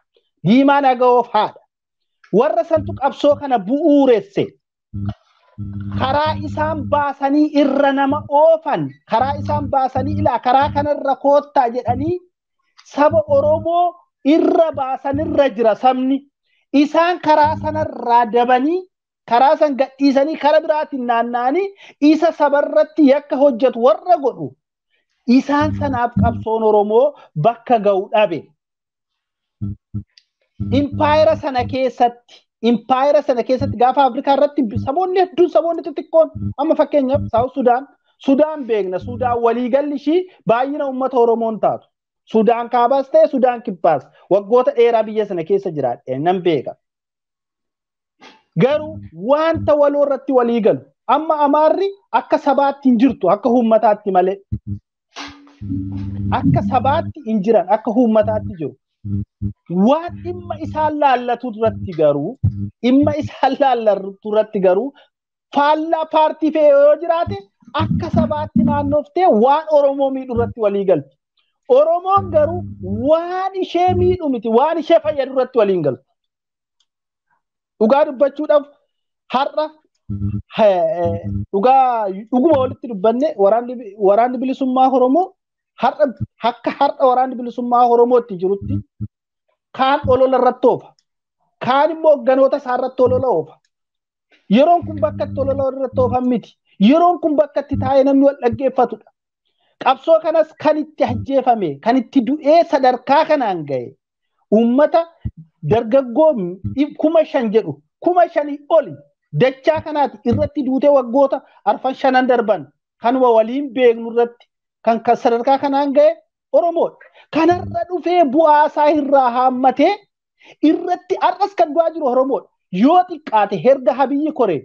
Diimaa Naga'oo fa'aadha. Warra santu qabsoo kana bu'uuresse karaa isaan baasanii irra nama oofan, karaa isaan baasanii ilaa karaa kanarra koottaa jedhanii saba Oromoo irra baasanirra jira sabni. Isaan karaa sanarraa dabanii karaa san gadhiisanii karaa biraatiin naanna'anii isa sabarratti yakka hojjetu warra godhu. Isaan sanaaf qabsoon Oromoo bakka ga'u dhabe. Impaayera sana keessatti gaafa Afrikaa irratti saboonni hedduun saboonni xixiqqoon amma fakkeenyaaf Saawus Sudaan, Sudaan beekna, Sudaan waliigalli ishii baay'ina uummata Oromoon taatu. Sudaan kaabaas ta'e Sudaan kibbaas waggoota dheeraa biyya sana keessa jiraadhe nan beeka. Garuu wanta waloo irratti walii galu amma Amaarri akka sabaatti hin jirtu akka uummataatti malee. Akka sabaatti hin jiran akka uummataatti jiru. Waan dhimma isaan laallatu irratti garuu dhimma isaan laallatu irratti garuu faallaa paartii fe'ee yoo jiraate akka sabaatti naannoftee waan Oromoo miidhu irratti walii galti. Oromoon garuu waan ishee miidhu miti waan ishee fayyadu irratti waliin galti. Dhugaa dubbachuudhaaf har'a dhugaa dhuguma walitti dubbanne waraanni bilisummaa Oromoo har'a akka har'a waraanni bilisummaa Oromootti jirutti kaan olola irratti oofa. Kaan immoo hogganoota isaa irratti olola oofa. Yeroon kun bakka itti olola irratti oofan miti. Yeroon kun bakka itti taa'ee namni wal dhaggeeffatudha. Qabsoo kanas kan itti ajjeefame, kan itti du'ee sadarkaa kanaan ga'e uummata dargaggoo 5,000 jedhu 5,000 oli dachaa kanaati irratti duutee waggoota 4-5 darban kanuma waliin beeknu irratti kan sadarkaa kanaan ga'e Oromoodha. Kanarra dhufee bu'aa isaa irraa haammatee irratti har'as kan du'aa jiru Oromoodha. Yoo xiqqaate erga Abiyyi koree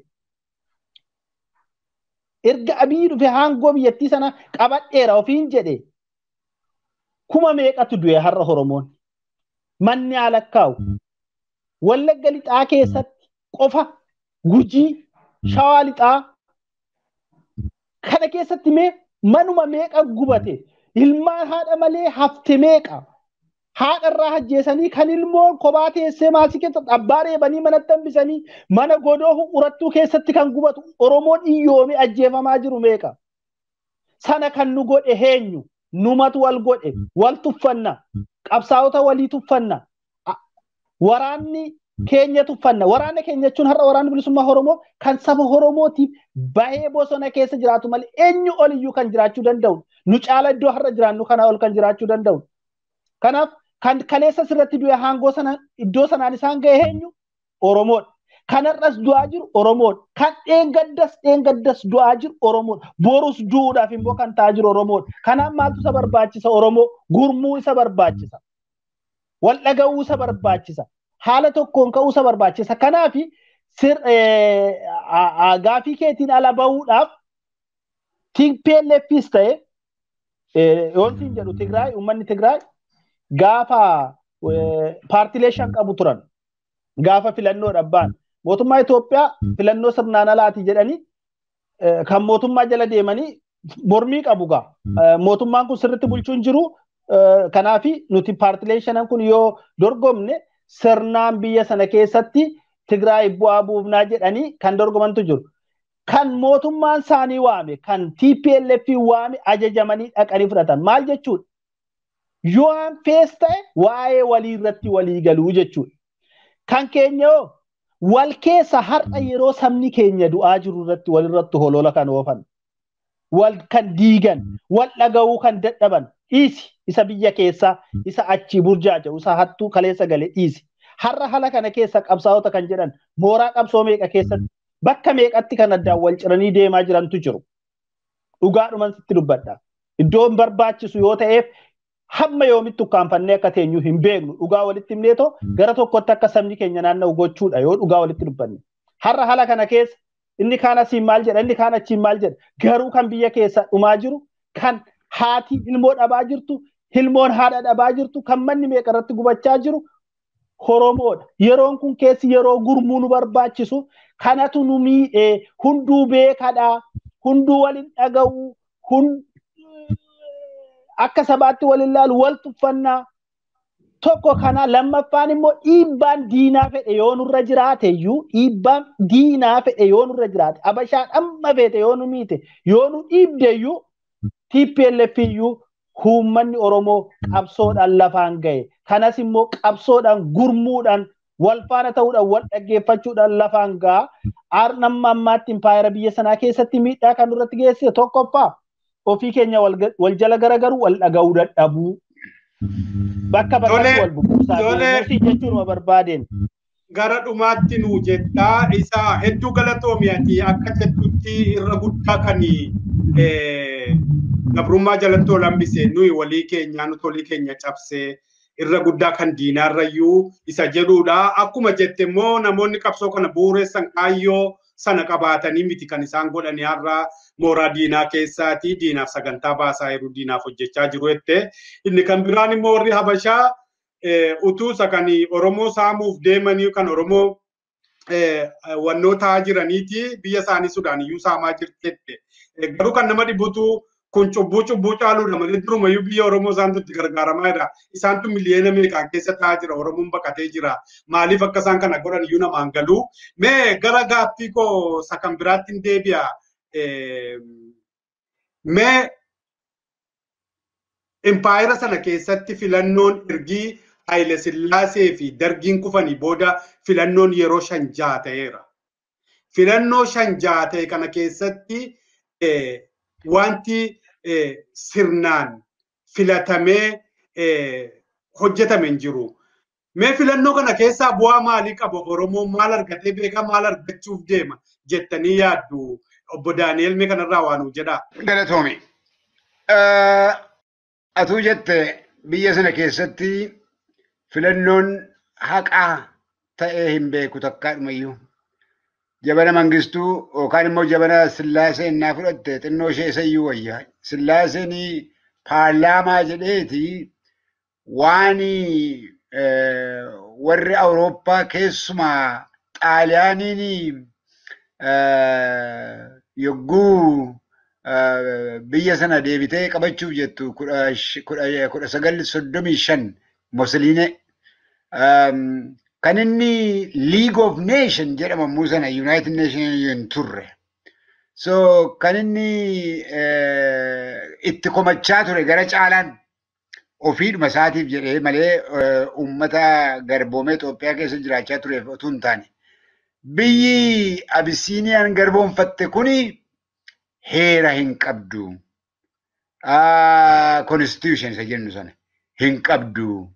erga Abiyyi dhufe aangoo biyyattii sana qabadheera ofiin jedhe kuma meeqatu du'e har'a Oromoon. Manni alakkaa'u Wallagga lixaa keessatti qofa Gujii Shawaa lixaa kana keessatti mee manuma meeqa gubate ilmaan haadha malee hafte meeqa Haadha irraa ajjeesanii kan ilmoon kophaa teessee maasii keessatti abbaa reebanii manatti hambisanii mana godoo huqurattuu keessatti kan gubatu Oromoon iyyoomee ajjeefamaa jiru meeqa? Sana kan nu godhe eenyu? Numatu wal godhe, wal tuffanna, qabsaa'ota walii tuffanna, waraanni keenya tuffanna. Waraana keenya jechuun har'a waraanni bilisummaa Oromoo kan saba Oromootiif bahee bosona keessa jiraatu malee eenyu oliyyuu kan jiraachuu danda'u. Nu caala iddoo har'a jiraannu kanaa ol kan jiraachuu danda'u. Kanaaf kan kaleessa sirratti du'e aangoo sana iddoo sanaan isaan ga'e eenyu? Oromoodha. Kanarras du'aa jiru Oromoodha. Kan dheengaddas du'aa jiru Oromoodha. Borus du'uudhaaf immoo kan ta'aa jiru Oromoodha. Kanaaf maaltu isa barbaachisa Oromoo? Gurmuu isa barbaachisa. Wal dhaga'uu isa barbaachisa. Haala tokkoon ka'uu isa barbaachisa. Kanaaf gaafii keetiin ala bahuudhaaf TPLFs ta'e yoon siin jedhu Tigraay, uummanni Tigraay gaafa paartilee 5 qabu turan. Gaafa filannoo dhabbaan mootummaa Itoophiyaa filannoo sirnaan alaati jedhanii kan mootummaa jala deemanii mormii qabu gaa. Mootummaan kun sirriitti bulchuu hin jiru. Kanaaf nuti paartileen 5 kun yoo dorgomne sirnaan biyya sana keessatti Tigraay bu'aa buufnaa jedhanii kan dorgomantu jiru. Kan mootummaan isaanii waame, kan TPLF waame ajajamanii dhaqanii fudhatan. Maal jechuudha? Yoo fees ta'e waa'ee walii irratti walii galuu jechuudha. Kan keenya hoo wal keessa har'a yeroo sabni keenya du'aa jiru irratti walirratti holola kan oofan, wal kan diigan, wal dhaga'uu kan dadhaban dhiisi. Isa biyya keessaa, isa achi burjaaja'u, isa hattuu kaleessa gale dhiisi. Har'a haala kana keessa qabsaa'ota kan jedhan mooraa qabsoo meeqa keessatti bakka meeqatti kan addaan wal ciranii deemaa jirantu jiru. Dhugaadhuman sitti dubbadha. Iddoon barbaachisu yoo ta'eef hamma yoomitti ukkaanfannee akka teenyu hin beeknu. Dhugaa walitti himneetoo gara tokkotti akka sabni keenya naanna'u gochuudha yoo dhugaa walitti dubbanne. Har'a haala kana keessa inni kaan asiin maal jedha, inni kaan achiin maal jedha. Garuu kan biyya keessa dhumaa jiru, kan haati ilmoo dhabaa jirtu, ilmoon haadha dhabaa jirtu, kan manni meeqa irratti gubachaa jiru Oromoodha. Yeroon kun keessi yeroo gurmuu nu barbaachisu kanatu nu miidhee hunduu beekadha, hunduu waliin dhaga'u, akka sabaatti wal ilaalu, wal tuffannaa. Tokko kana lammaffaan immoo dhiibbaan diinaa fedhe yoo nurra jiraate iyyuu, dhiibbaan diinaa fedhe yoo nurra jiraate, Abashaan amma feete yoo nu miite, yoo nu dhiibde iyyuu TPLF iyyuu uummanni Oromoo qabsoodhaan lafaan ga'e. Kanas immoo qabsoodhaan gurmuudhaan wal faana ta'uudhaan wal dhaggeeffachuudhaan lafaan ga'a. Amma ammaatti impaayera biyya sanaa keessatti miidhaa kan nurratti geessise tokkoffaa ofii keenya wal jala garagaru wal dhaga'uu dadhabuu. Bakka bakkatti wal bubuusaa deemuu jechuun barbaadeen. Gara dhumaatti nu jettaa isa hedduu galatoomi ati akka jettutti irra guddaa kan gabrummaa jalatti ol hambise nuyi walii keenya nuti walii keenya cabsee irra guddaa kan diinaarrayyuu isa jedhudha. Akkuma jette immoo namoonni qabsoo kana bu'uureessan kaayyoo sana qabaatanii miti kan isaan godhanii har'a mooraa diinaa keessaati diinaaf sagantaa baasaa jiru diinaaf hojjechaa jiru jette. Inni kan biraan immoo warri Habashaa utuu isa kan Oromoo saamuuf deemanii kan Oromoo wannoota jiraniiti biyya isaanii Sudaan iyyuu saamaa jirti jette. Garuu kan nama dhibutu kun cubbuu cubbuu caaluudha malee durumayyuu biyya Oromoo isaantu itti gargaaramaa jira. Isaantu miliyoona meeqaan keessa taa'aa jira. Oromoon baqatee jira. Maaliif akka isaan kana godhan iyyuu namaan galuu. Mee gara gaaffii koo isa kan biraatti hin deebi'a. Mee impaayera sana keessatti filannoon ergii Haayile Sillaasee fi Dargiin kufanii booda filannoon yeroo 5-6 ta'eera. Filannoo 5-6 ta'e kana keessatti wanti sirnaan filatamee hojjetame hin jiru. Mee filannoo kana keessaa bu'aa maalii qaba? Oromoon maal argatee beeka, maal argachuuf deema jettanii yaaddu? Obbo Daani'el mee kanarraa waa nuu jedhaa. Galatoomi. Atuu jette biyya sana keessatti filannoon haqaa ta'ee hin beeku takkaadhumayyuu. Jabana Mangistuu yookaan immoo jabana Sillaasee innaa fudhatte xinnoo ishee isayyuu wayya. Sillaaseen paarlaamaa jedheeti waan warri Awurooppaa keessumaa Xaaliyaaniin yogguu biyya sana deebitee qabachuuf jettu 1935 Musoliinee kan inni League of Nation jedhamamu sana United Nation hin turre. So kan inni itti komachaa ture gara caalaan ofiidhuma isaatiif jedhee malee uummata garboomee Itoophiyaa keessa jiraachaa tureef otoo hin taane. Biyyi Abisiiniyaan garboomfatte kuni heera hin qabdu. Constitution isa jennu sana hin qabdu.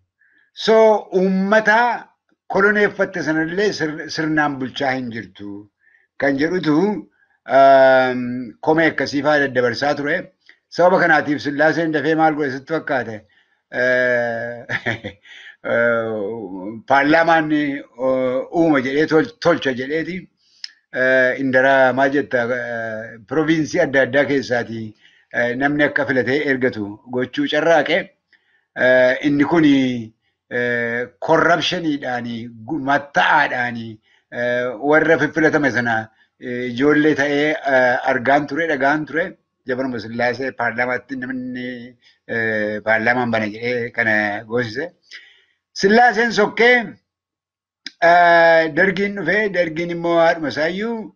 So uummata koloneeffatte sanallee sirnaan bulchaa hin jirtu. Kan jedhutu komee akkasii fa'aa daddabarsaa ture. Sababa kanaatiif Sillaaseen dafee maal godhe sitti fakkaate? Paarlaamaan uuma jedhee tolcha jedheeti. Indara maal jetta proviinsii adda addaa keessaati namni akka filatee ergatu gochuu carraaqe. Inni kun korrapshiniidhaan matta'aadhaan warra fiffilatame sana ijoollee ta'ee argaan ture dhagaan ture. Jabanuma Sillaasee paarlaamaatti namni paarlaamaan bana jedhee kana goosise. Sillaaseen sokkee dargiin dhufee dargiin immoo haadhuma isaayyuu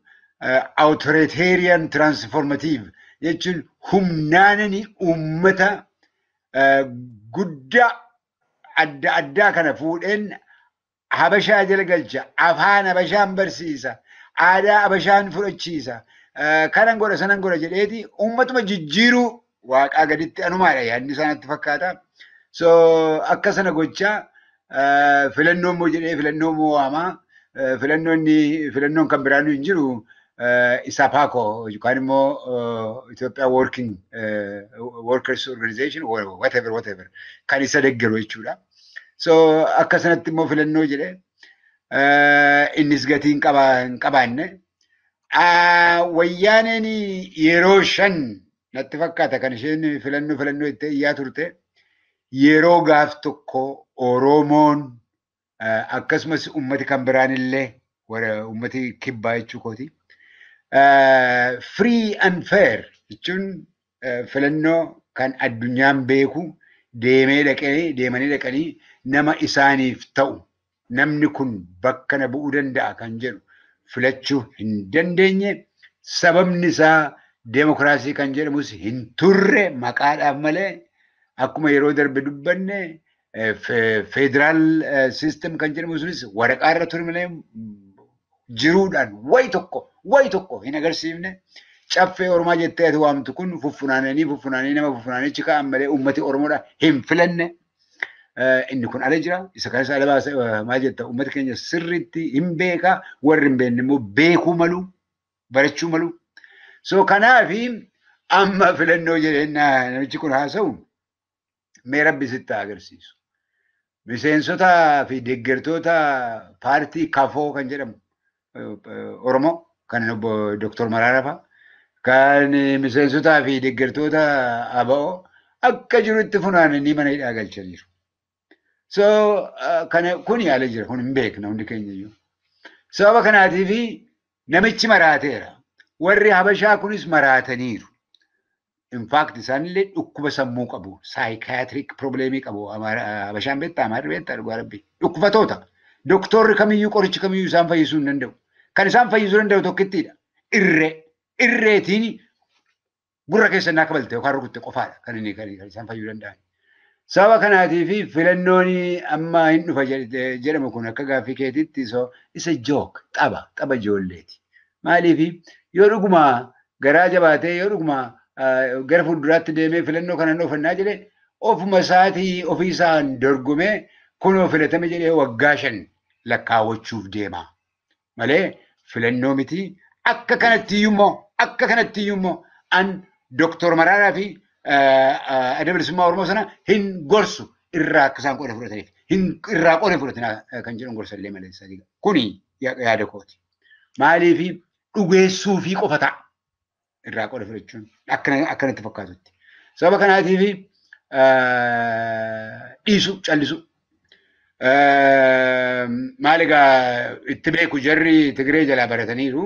authoritarian transformative jechuun humnaanani uummata guddaa adda addaa kana fuudheen Habashaa jala galcha, afaan Habashaan barsiisa, aadaa Habashaan fudhachiisa, kanan godha sanan godha jedheeti uummatuma jijjiiruu waaqaa gaditti anumaadha yaadni isaanitti fakkaata. So akka sana gochaa filannoo immoo jedhee filannoo immoo waamaa filannoon kan biraan hin jiru ISAPAKO yookaan immoo Ethiopia Working Workers Organization or whatever kan isa deeggaru jechuudha. So akka sanatti immoo filannoo jedhee innis gatii hin qabaanne. Wayyaaneen yeroo 5 natti fakkaata kan isheen filannoo itti iyyaa turte yeroo gaaf tokko Oromoon akkasumas uummati kan biraan illee uummati kibbaa jechuu kooti. Free and fair jechuun filannoo kan addunyaan beeku deemanii dhaqanii nama isaaniif ta'u namni kun bakka na bu'uu danda'a kan jedhu filachuu hin dandeenye. Sababni isaa deemokiraasii kan jedhamus hin turre maqaadhaaf malee akkuma yeroo darbe dubbanne federaal system kan jedhamu sunis waraqaa irra ture malee jiruudhaan wayi tokko hin agarsiifne. Caffee Oromaa jettee ati waamtu kun fuffunaananii nama fuffunaanii achi kaa'an malee uummati Oromoodha hin filanne. Inni kun ala jira. Isa kanas ala baasa maal jetta uummati keenya sirriitti hin beeka. Warri hin beekne immoo beekuu malu, barachuu malu. So kanaafi amma filannoo jedheen namichi kun haasa'u mee rabbi sitti agarsiisu. Miseensota fi deeggartoota paartii KAFOO kan jedhamu Oromoo kan obbo Dooktor Mararaa fa'a kan miseensotaa fi deeggartoota ABO akka jirutti funaananii mana hidhaa galchaniiru. So kana kun yaala jira kun hin beekna hundi keenya iyyuu. Sababa kanaatiif namichi maraateera. Warri Habashaa kunis maraataniiru. In fact isaanillee dhukkuba sammuu qabu. Psychiatric problemii qabu. Habashaan beektaa Amaarri beektaa dhugaa rabbi. Dhukkubatoota. Doktorri kamiyyuu qorichi kamiyyuu isaan fayyisuu hin danda'u. Kan isaan fayyisuu danda'u tokkittiidha. Irree. Irreetiin gurra keessa naa kabalte yookaan rukutte qofaadha kan inni kan isaan fayyuu danda'an. Sababa kanaatiif filannoon amma hin dhufa jedhamu kun akka gaaffii keetitti so isa joke tapha ijoolleeti. Maaliif yoo dhuguma garaa jabaatee yoo dhuguma gara fuulduraatti deemee filannoo kana oofannaa jedhee ofuma isaatii ofii isaan dorgomee kunoo filatame jedhee waggaa 5 lakkaawwachuuf deema. Malee filannoo miti. Akka kanatti iyyuu an Dooktor Mararaa fi Adda Bilisummaa Oromoo sana hin gorsu irraa akka isaan qooda fudhataniif irraa qooda fudhatanaa kan jedhan gorsa illee malee kuni yaada kooti. Maaliif dhugeessuu fi qofa ta'a irraa qooda fudhachuun akkanatti fakkaatutti. Sababa kanaatiif dhiisu callisu. Maal egaa itti beeku jarri Tigree jalaa barataniiru.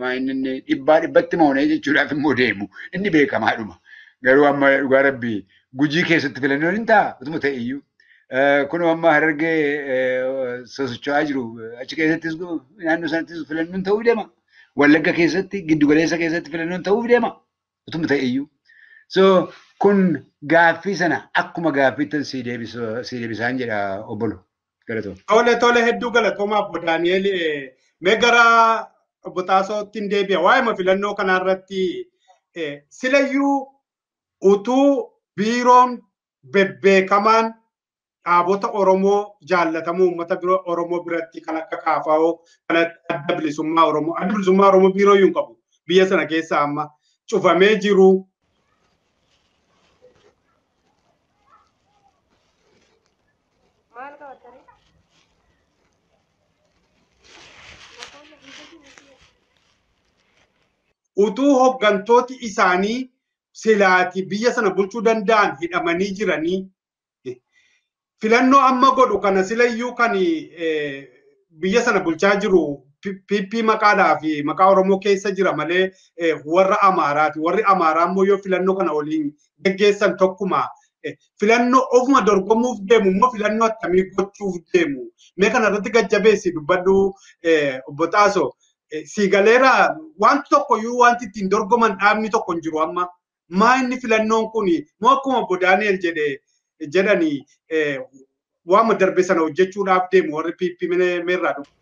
Inni dhibbaa dhibbatti moonee jechuudhaaf immoo deemu. Inni beekamaadhuma. Garuu amma dhugaa rabbii Gujii keessatti filannoon hin ta'a utuma ta'e iyyuu. Kun amma Harargee sosocho'aa jiru. Achi keessattis naannoo sanattis filannoon ta'uu deema. Wallagga keessatti giddugaleessa keessatti filannoon ta'uu deema. Utuma ta'e iyyuu. So kun gaaffii sana akkuma gaaffiittan si deebisaan jedha obbolo. Tole tole hedduu galatoomaa obbo Daani'el mee gara obbo Xaasootti hin deebi'a. Waa'ee filannoo kanarratti silayyuu utuu biiroon bebbeekamaan dhaabota Oromoo jaallatamoo uummata Oromoo biratti kan akka KFO kan adda bilisummaa Oromoo adda bilisummaa Oromoo biiroo iyyuu hin qabu biyya sana keessa amma cufamee jiru. Utuu hoggantooti isaanii silaati biyya sana bulchuu danda'an hidhamanii jiranii filannoo amma godhu kana silayyuu kan biyya sana bulchaa jiru PP maqaadhaa fi maqaa Oromoo keessa jira malee warra Amaaraati. Warri Amaaraa immoo yoo filannoo kana waliin geggeessan tokkuma. Filannoo ofuma dorgomuuf deemu immoo filannoo akkamii gochuuf deemu. Mee kana irratti gajjabeessi dubbadhu obbo Xaasoo. Si galeera wanti tokko iyyuu wanti ittiin dorgoman dhaabni tokko hin jiru amma. Maa inni filannoon kun moo akkuma obbo Daani'el jedhanii waama darbe sana hojjechuudhaaf deemu warri PP meerraa dhufu.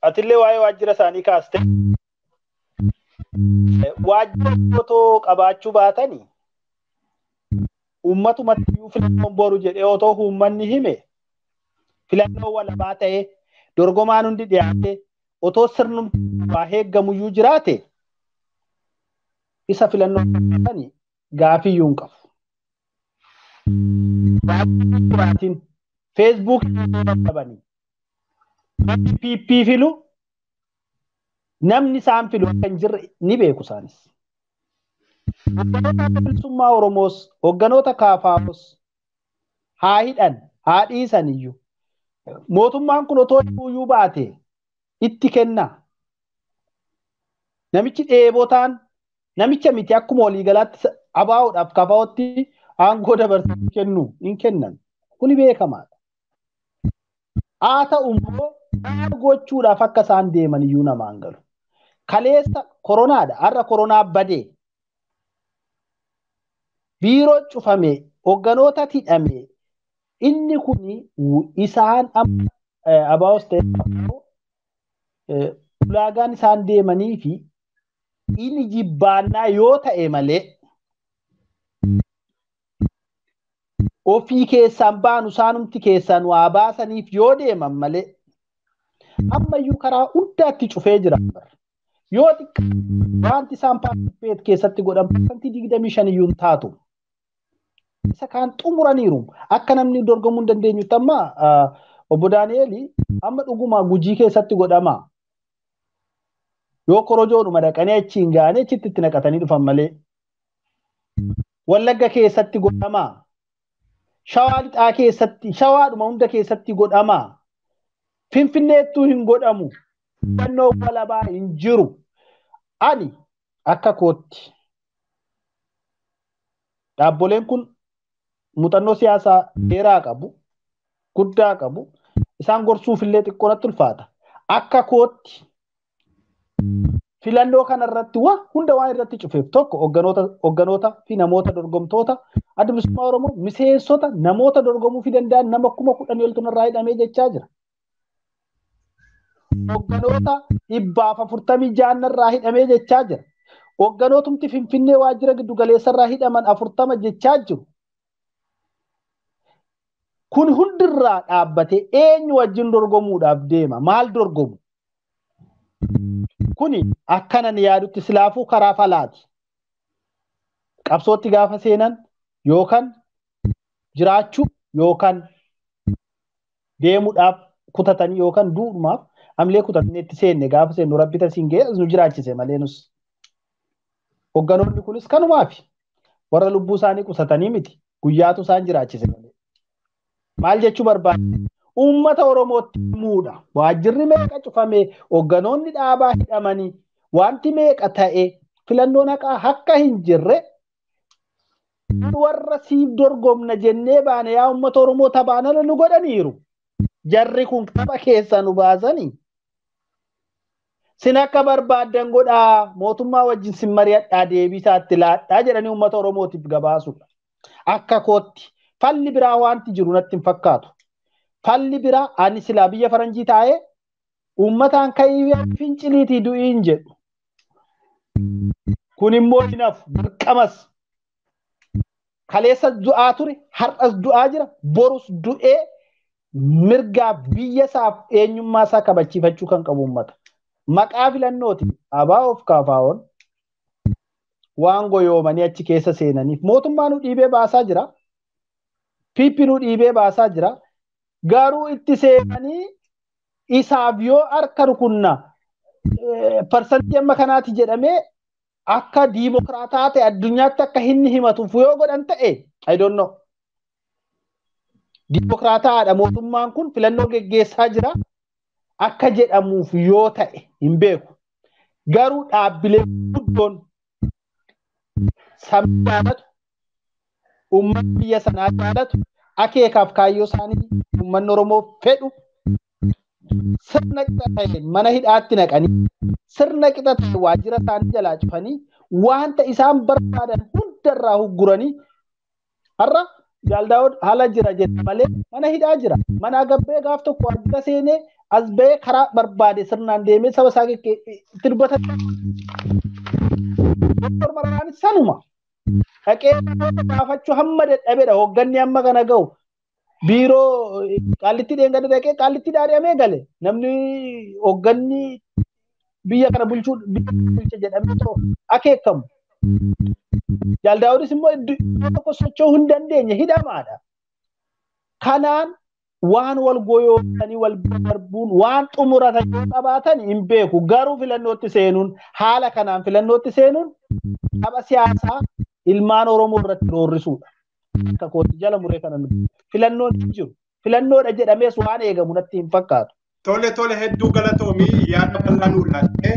Atillee waa'ee waajjira isaanii kaaste waajjira otoo qabaachuu baatanii uummatumatti iyyuu filannoon boru jedhee otoo uummanni hime filannoo walabaa ta'ee dorgomaan hundi dhiyaate otoo sirnumti waa eeggamuyyuu jiraate isa filannoo baatanii gaafiyyuu hin qabu. Jiraatiin Feesbuukii qabanii namni PP filu namni isaan filu akka hin jirre ni beeku isaanis. Hogganoota bilisummaa Oromoos hogganoota KFOs haa hidhan haa dhiisan iyyuu mootummaan kun otoo iyyuu baate itti kenna. Namichi dheebotaan namicha miti akkuma waliigalaatti abaa'uudhaaf KFOtti Aangoo dabarsanii kennu hin kennan. Kuni beekamaadha. Haa ta'u immoo maal gochuudhaaf akka isaan deeman iyyuu namaan galu. Kaleessa koronaadha. Har'a koronaa badee. Biiroo cufame, hoogganoota hidhame, inni kuni isaan amma ABOs ta'e ulaagaan isaan deemanii fi inni jibbaannaa yoo ta'e malee ofii keessaan baanu isaanumti keessaan waa baasaniif yoo deeman malee ammayyuu karaa hundaatti cufee jira. Yoo xiqqaa wanti isaan paartisipeet keessatti godhan 25% iyyuu hin taatu. Isa kaan xumuraniiru. Akka namni dorgomuu hin dandeenyutti amma obbo Daani'eel amma dhuguma Gujii keessatti godhama. Yoo korojoodhuma dhaqanii achiin ga'anii achitti itti naqatanii dhufan malee. Wallagga keessatti godhama. Shawaa lixaa keessatti, shawaadhuma hunda keessatti godhama. Finfinneettuu hin godhamu. Filannoo walabaa hin jiru. Ani akka kootti dhaabboleen kun muuxannoo siyaasaa dheeraa qabu, guddaa qabu. Isaan gorsuuf illee xiqqoo natti ulfaata. Akka kootti filannoo kanarratti waa hunda waan irratti cufeef tokko hoogganoota fi namoota dorgomtoota Adda Bilisummaa Oromoo miseensota namoota dorgomuu fi danda'an nama 10,000 oltu irraa hidhamee jechaa jira. Hoogganoota 146 irraa hidhamee jechaa jira. Hoogganootumti Finfinnee waajjira giddu galeessa irraa hidhaman 40 jechaa jiru. Kun hundirraa dhaabbatee eenyu wajjin dorgomuudhaaf deema? Maal dorgomu? Kuni akkanan yaadutti silaafuu karaa falaati. Qabsootti gaafa seenan yookaan jiraachuu yookaan deemuudhaaf kutatanii yookaan duudhumaaf amlee kutatanii itti seenne gaafa seennu rabbi tasiin ga'e nu jiraachise malee nus. Hoogganoonni kunis kanumaafi warra lubbuu isaanii qusatanii miti guyyaatu isaan jiraachise malee. Maal jechuu barbaade? Uummata Oromootti himuudha. Waajjirri meeqa cufame, hoogganoonni dhaabaa hidhamanii, wanti meeqa ta'e filannoon haqaa akka hin jirre warra siif dorgomna jennee baane yaa uummata Oromoo taphaan nu godhaniiru. Jarri kun tapha keessaa nu baasanii. Sin akka barbaaddan godhaa mootummaa wajjin sin mari'adhaa deebisaatti laadhaa jedhanii uummata Oromootiif gabaasudha. Akka kootti falli biraa wanti jiru natti hin fakkaatu. Falli biraa ani silaa biyya faranjii taa'ee uummataan ka'ii finciliitii du'iin jedhu. Kun immoo hin hafu dirqamas. Kaleessas du'aa ture, har'as du'aa jira, borus du'ee mirgaa biyya isaaf eenyummaa isaa kabachiifachuu kan qabu uummata. Maqaa filannooti ABOf KFO'n waan goyoomanii achi keessa seenaniif mootummaa nu dhiibee baasaa jira. PP nu dhiibee baasaa jira. Garuu itti seenanii isaaf yoo harka rukunna parsantii amma kanaati jedhamee akka diimokiraataa ta'e addunyaatti akka inni himatuuf yoo godhan ta'e I don't know. Diimokiraataadha mootummaan kun filannoo geggeessaa jira akka jedhamuuf yoo ta'e hin beeku. Garuu dhaabbilee guddoon sabni jaalatu, uummanni biyya sanaa jaalatu, akeekaaf kaayyoo isaanii uummanni Oromoo fedhu sirna qixa ta'e mana hidhaatti naqanii sirna qixa ta'e waajjira isaanii jalaa cufanii wanta isaan barbaadan hundarraa hugguranii har'a Jaaldaawud haala jira jedha malee mana hidhaa jira. Mana gabbee gaaf tokko waajjira seenee as ba'ee karaa barbaade sirnaan deemee saba isaa itti dubbata. Doktor Mararaanis sanuma. Dhaqee gaafachuu hamma dadhabedha. Hoogganni hamma kana ga'u. Biiroo qaallitti dheengadde dhaqee qaallitti dhaadhi'amee gale. Namni hoogganni biyya kana bulchuu biyya bulcha jedhamee too akeekamu. Jaaldaawudis immoo iddoo tokko socho'uu hin dandeenye hidhamaadha. Kanaan waan wal goyootanii wal darbuun waan xumuratan yoo qabaatan hin beeku. Garuu filannootti seenuun haala kanaan filannootti seenuun tapha siyaasaa ilmaan Oromoo irratti roorrisuudha. Akka kootti jala muree kana filannoon hin jiru. Filannoodha jedhamees waan eegamu natti hin fakkaatu. Tole tole hedduu galatoomii yaada bal'aa nuu laattee.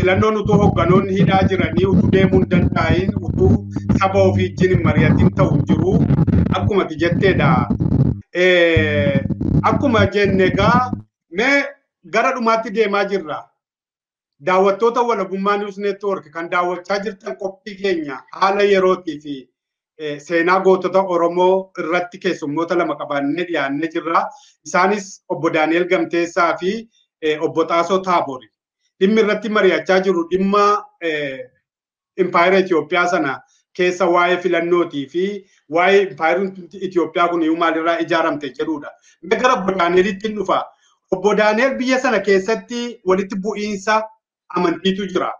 Filannoon utuu hoogganoonni hidhaa jiranii utuu deemuu hin danda'in utuu saba ofii wajjin hin mari'atin ta'u hin jiru. Akkuma ati jetteedha. Akkuma jenne egaa mee gara dhumaatti deemaa jirra. Daawwattoota Walabummaa News Network kan daawwachaa jirtan qophii keenya haala yerootii fi seenaa gootota Oromoo irratti keessummoota lama qabannee dhiyaannee jirra. Isaanis obbo Daani'el Gamteessaa fi obbo Xaasoo Taabori. Dhimmi irratti mari'achaa jiru dhimma impaayera Itoophiyaa sana keessa waa'ee filannootii fi waa'ee impaayerri Itoophiyaa kun iyyuu maalirraa ijaaramte jedhudha. Mee gara obbo Daani'elitti hin dhufa. Obbo Daani'el biyya sana keessatti walitti bu'iinsa amantiitu jira.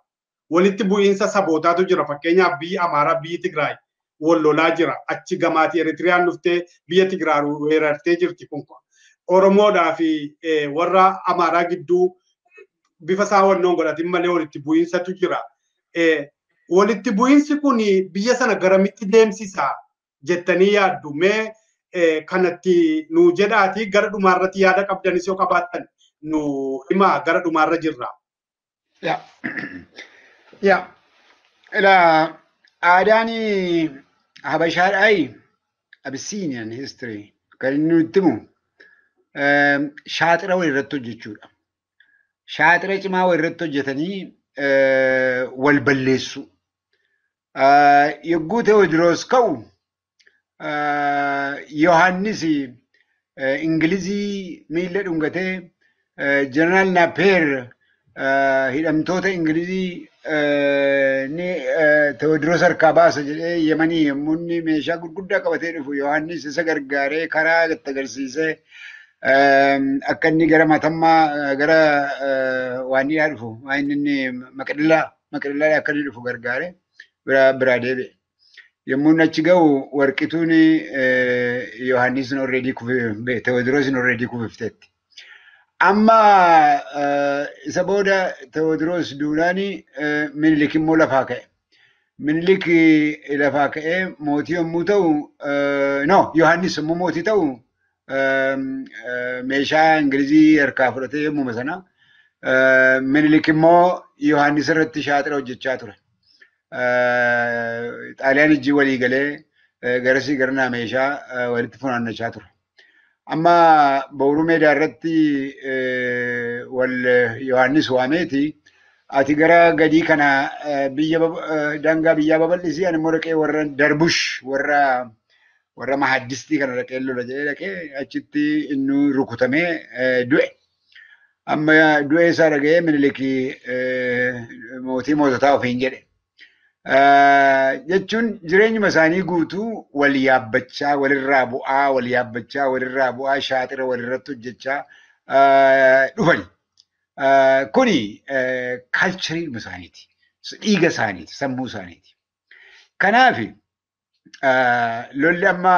Walitti bu'iinsa sabootaatu jira. Fakkeenyaaf biyyi Amaaraa, biyyi Tigraay wal lolaa jira. Achi gamaatii Eritiriyaan dhuftee biyya Tigraay weerartee jirti kun. Oromoodhaa fi warra Amaaraa gidduu bifa isaa wannoon godhatin malee walitti bu'iinsatu jira. Walitti bu'iinsi kun biyya sana garamitti deemsisa jettanii yaaddu? Mee kanatti nu jedhaatii gara dhumaarratti yaada qabdanis yoo qabaattan nu himaa, gara dhumaarra jirra. Yaa. Yaa. Ilaa, aadaan Habashaadhaayi, Abyssinian history kan inni nutti himu shaaxira wal irratti hojjechuudha. Shaaxira cimaa wal irratti hojjetanii wal balleessu. Yogguu Teewodiroos ka'u, Yohaannis Ingilizii miilla dhungatee, Jeneraal Naapeer hidhamtoota Ingilizii ni Teewodiroos harkaa baasa jedhee Yemanii yommuu inni meeshaa gurguddaa qabatee dhufu, Yohaannis isa gargaaree karaa itti agarsiisee akka inni gara Matammaa, gara waanniidhaa dhufu, inni Maqdallaa akka inni dhufu gargaare biraa deebi'e. Yommuu inni achi ga'u warqituun Yohaannis already Teewodiroos already kufifteetti. Amma isa booda Teewodiroos duudhaan Minilik immoo lafaa ka'e. Minilik lafaa ka'ee mootii yommuu ta'u, no, Yohaannis yommuu mootii ta'u, meeshaa Ingilizii harkaa fudhatee yommuma sana Minilik immoo Yohaannis irratti shaaxira hojjechaa ture. Xaaliyaan ijji walii galee garasii garanaa meeshaa walitti funaannachaa ture. Amma Booruu Meedaa irratti wal Yohaannis waameeti, ati gara gadii kana biyya daangaa biyyaa babal'isii, ani immoo dhaqee warra Darbush, warra Mahaddistii kana dhaqee lola jedhee dhaqee achitti inni rukutamee du'e. Amma du'ee isaa dhaga'ee Minilik mootii moototaa ofiin jedhe. Jechuun jireenyuma isaanii guutuu wal yaabbachaa walirraa bu'aa, wal yaabbachaa walirraa bu'aa, shaaxira walirratti hojjechaa dhufani. Kuni cultureiidhuma isaaniiti. Dhiiga isaaniiti, sammuu isaaniiti. Kanaaf lolli amma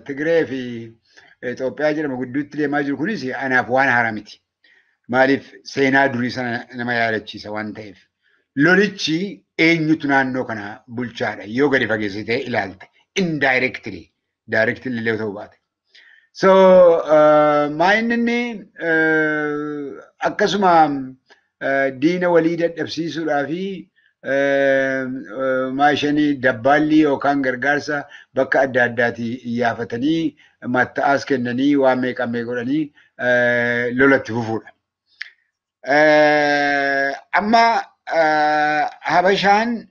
Tigree fi Itoophiyaa jedhamu gidduutti deemaa jiru kunis anaaf waan haaraa miti. Maaliif? Seenaa durii sana nama yaadachiisa waan ta'eef. Lolichi eenyutu naannoo kana bulchaadha yoo gadi fageessitee ilaalte, indirectly, directly illee ta'uu baate. So maayinni inni akkasuma diina walii dadhabsiisuudhaa fi maashanii dabbaalli yookaan gargaarsa bakka adda addaati iyyafatanii, matta'aas kennanii, waan meeqa meeqa godhanii lolatti fufuudha. Amma Habashaan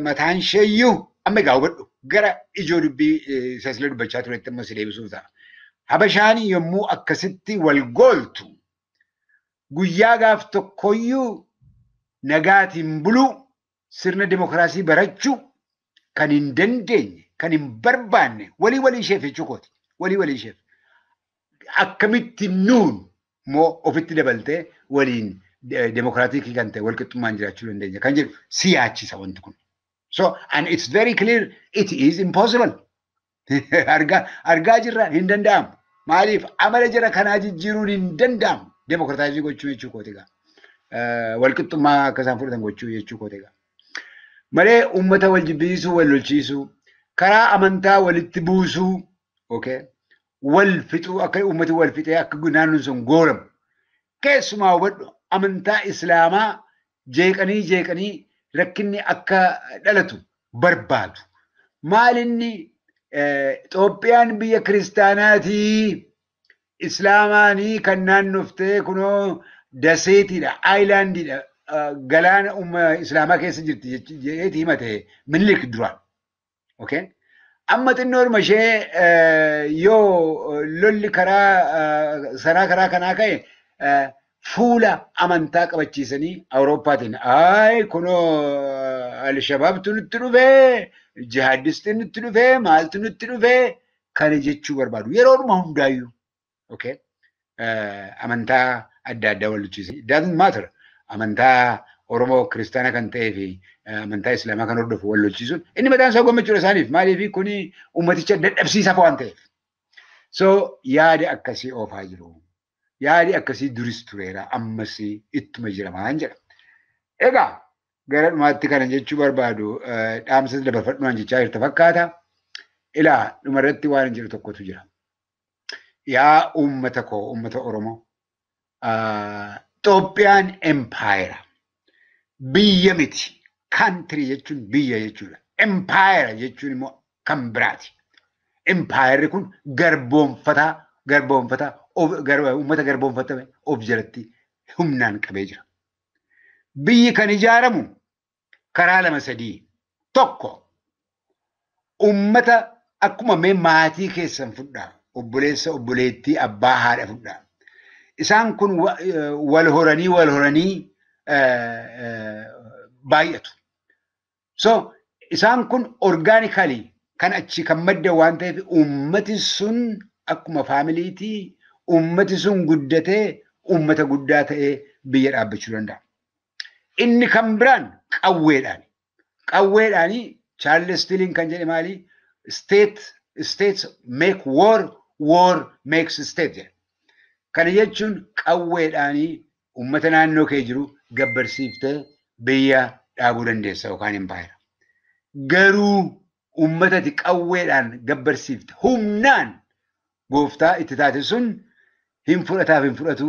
mataan isheeyyuu, amma egaa hubadhu, gara ijoo dubbii sasila dubbachaa turetti amma si deebisuuf ta'a. Habashaan yommuu akkasitti wal gooltu guyyaa gaaf tokkoyyuu nagaatiin buluu, sirna dimokiraasii barachuu kan hin dandeenye, kan hin barbaanne, walii walii isheef jechuu kooti. Walii walii isheef. Akkamitti nuun immoo ofitti dabaltee waliin democratic kan ta'e walqixxummaan jiraachuu dandeenya kan jedhu si yaachisa wanti kun. So, and it's very clear it is impossible. Argaa jirra, hin danda'amu. Maaliif? Amala jara kanaa jijjiiruun hin danda'amu. Democratize gochuu jechuu kooti egaa. Walqixxummaa akka isaan fudhatan gochuu jechuu kooti egaa. Malee uummata wal jibbisiisuu, wal lolchiisuu, karaa amantaa walitti buusuu, okay, wal fixuu, akka uummati wal fixee akka naannoon sun gooramu. Keessumaa hubadhu, amantaa Islaamaa Jeeqanii rakkinni akka dhalatu barbaadu. Maalinni Itoophiyaan biyya kiristaanaatii Islaamaanii kan naannoftee kunoo daseetiidha, aayilaandiidha, galaana Islaamaa keessa jirti jedheeti himate Minilik duraan. Okay? Amma xinnoodhuma ishee yoo lolli karaa sanaa karaa kanaa ka'e fuula amantaa qabachiisanii Awurooppaatiin ay kunoo Alshabaabtu nutti dhufee, jihaadistiin nutti dhufee, maaltu nutti dhufee kana jechuu barbaadu. Yeroodhuma hundaayyuu. Okay? Amantaa adda addaa wal lolchiisan. It doesn't matter. Amantaa Oromoo kiristaana kan ta'ee fi amantaa Islaamaa kan hordofu wal lolchiisuun inni mataan isaa gammachuudha isaaniif. Maaliif kuni uummaticha dadhabsiisaaf waan ta'eef. So yaada akkasii oofaa jiru. Yaadi akkasii duris tureera ammas ittuma jira maan jedha. Egaa gara dhumaatti kana jechuu barbaadu dhaamsa dabarfadhumaan jechaa jirta fakkaata. Ilaa dhumarratti waan jedhu tokkotu jira. Yaa uummata koo uummata Oromoo Itoophiyaan empaayera. Biyya miti. Country jechuun biyya jechuudha. Empaayera jechuun immoo kan biraati. Empaayerri kun garboonfataa uummata garboonfatame of jalatti humnaan qabee jira. Biyyi kan ijaaramu karaa lama sadii. Tokko uummata akkuma mee maatii keessan fudhaa. Obboleessa obboleettii abbaa haadha fudhaa. Isaan kun wal horanii baay'atu. So isaan kun organically kan achi kan madda waan ta'eef uummati sun akkuma faamiliitii uummati sun guddatee uummata guddaa ta'ee biyya dhaabbachuu danda'a. Inni kan biraan qawweedhaani. Qawweedhaani Charles Tilliin kan jedhe maali? States make war, war makes state jedhe. Kana jechuun qawweedhaanii uummata naannoo kee jiru gabbarsiiftee biyya dhaabuu dandeessa yookaan empaayera. Garuu uummata ati qawweedhaan gabbarsiifte humnaan gooftaa itti taate sun hin fudhataaf hin fudhatu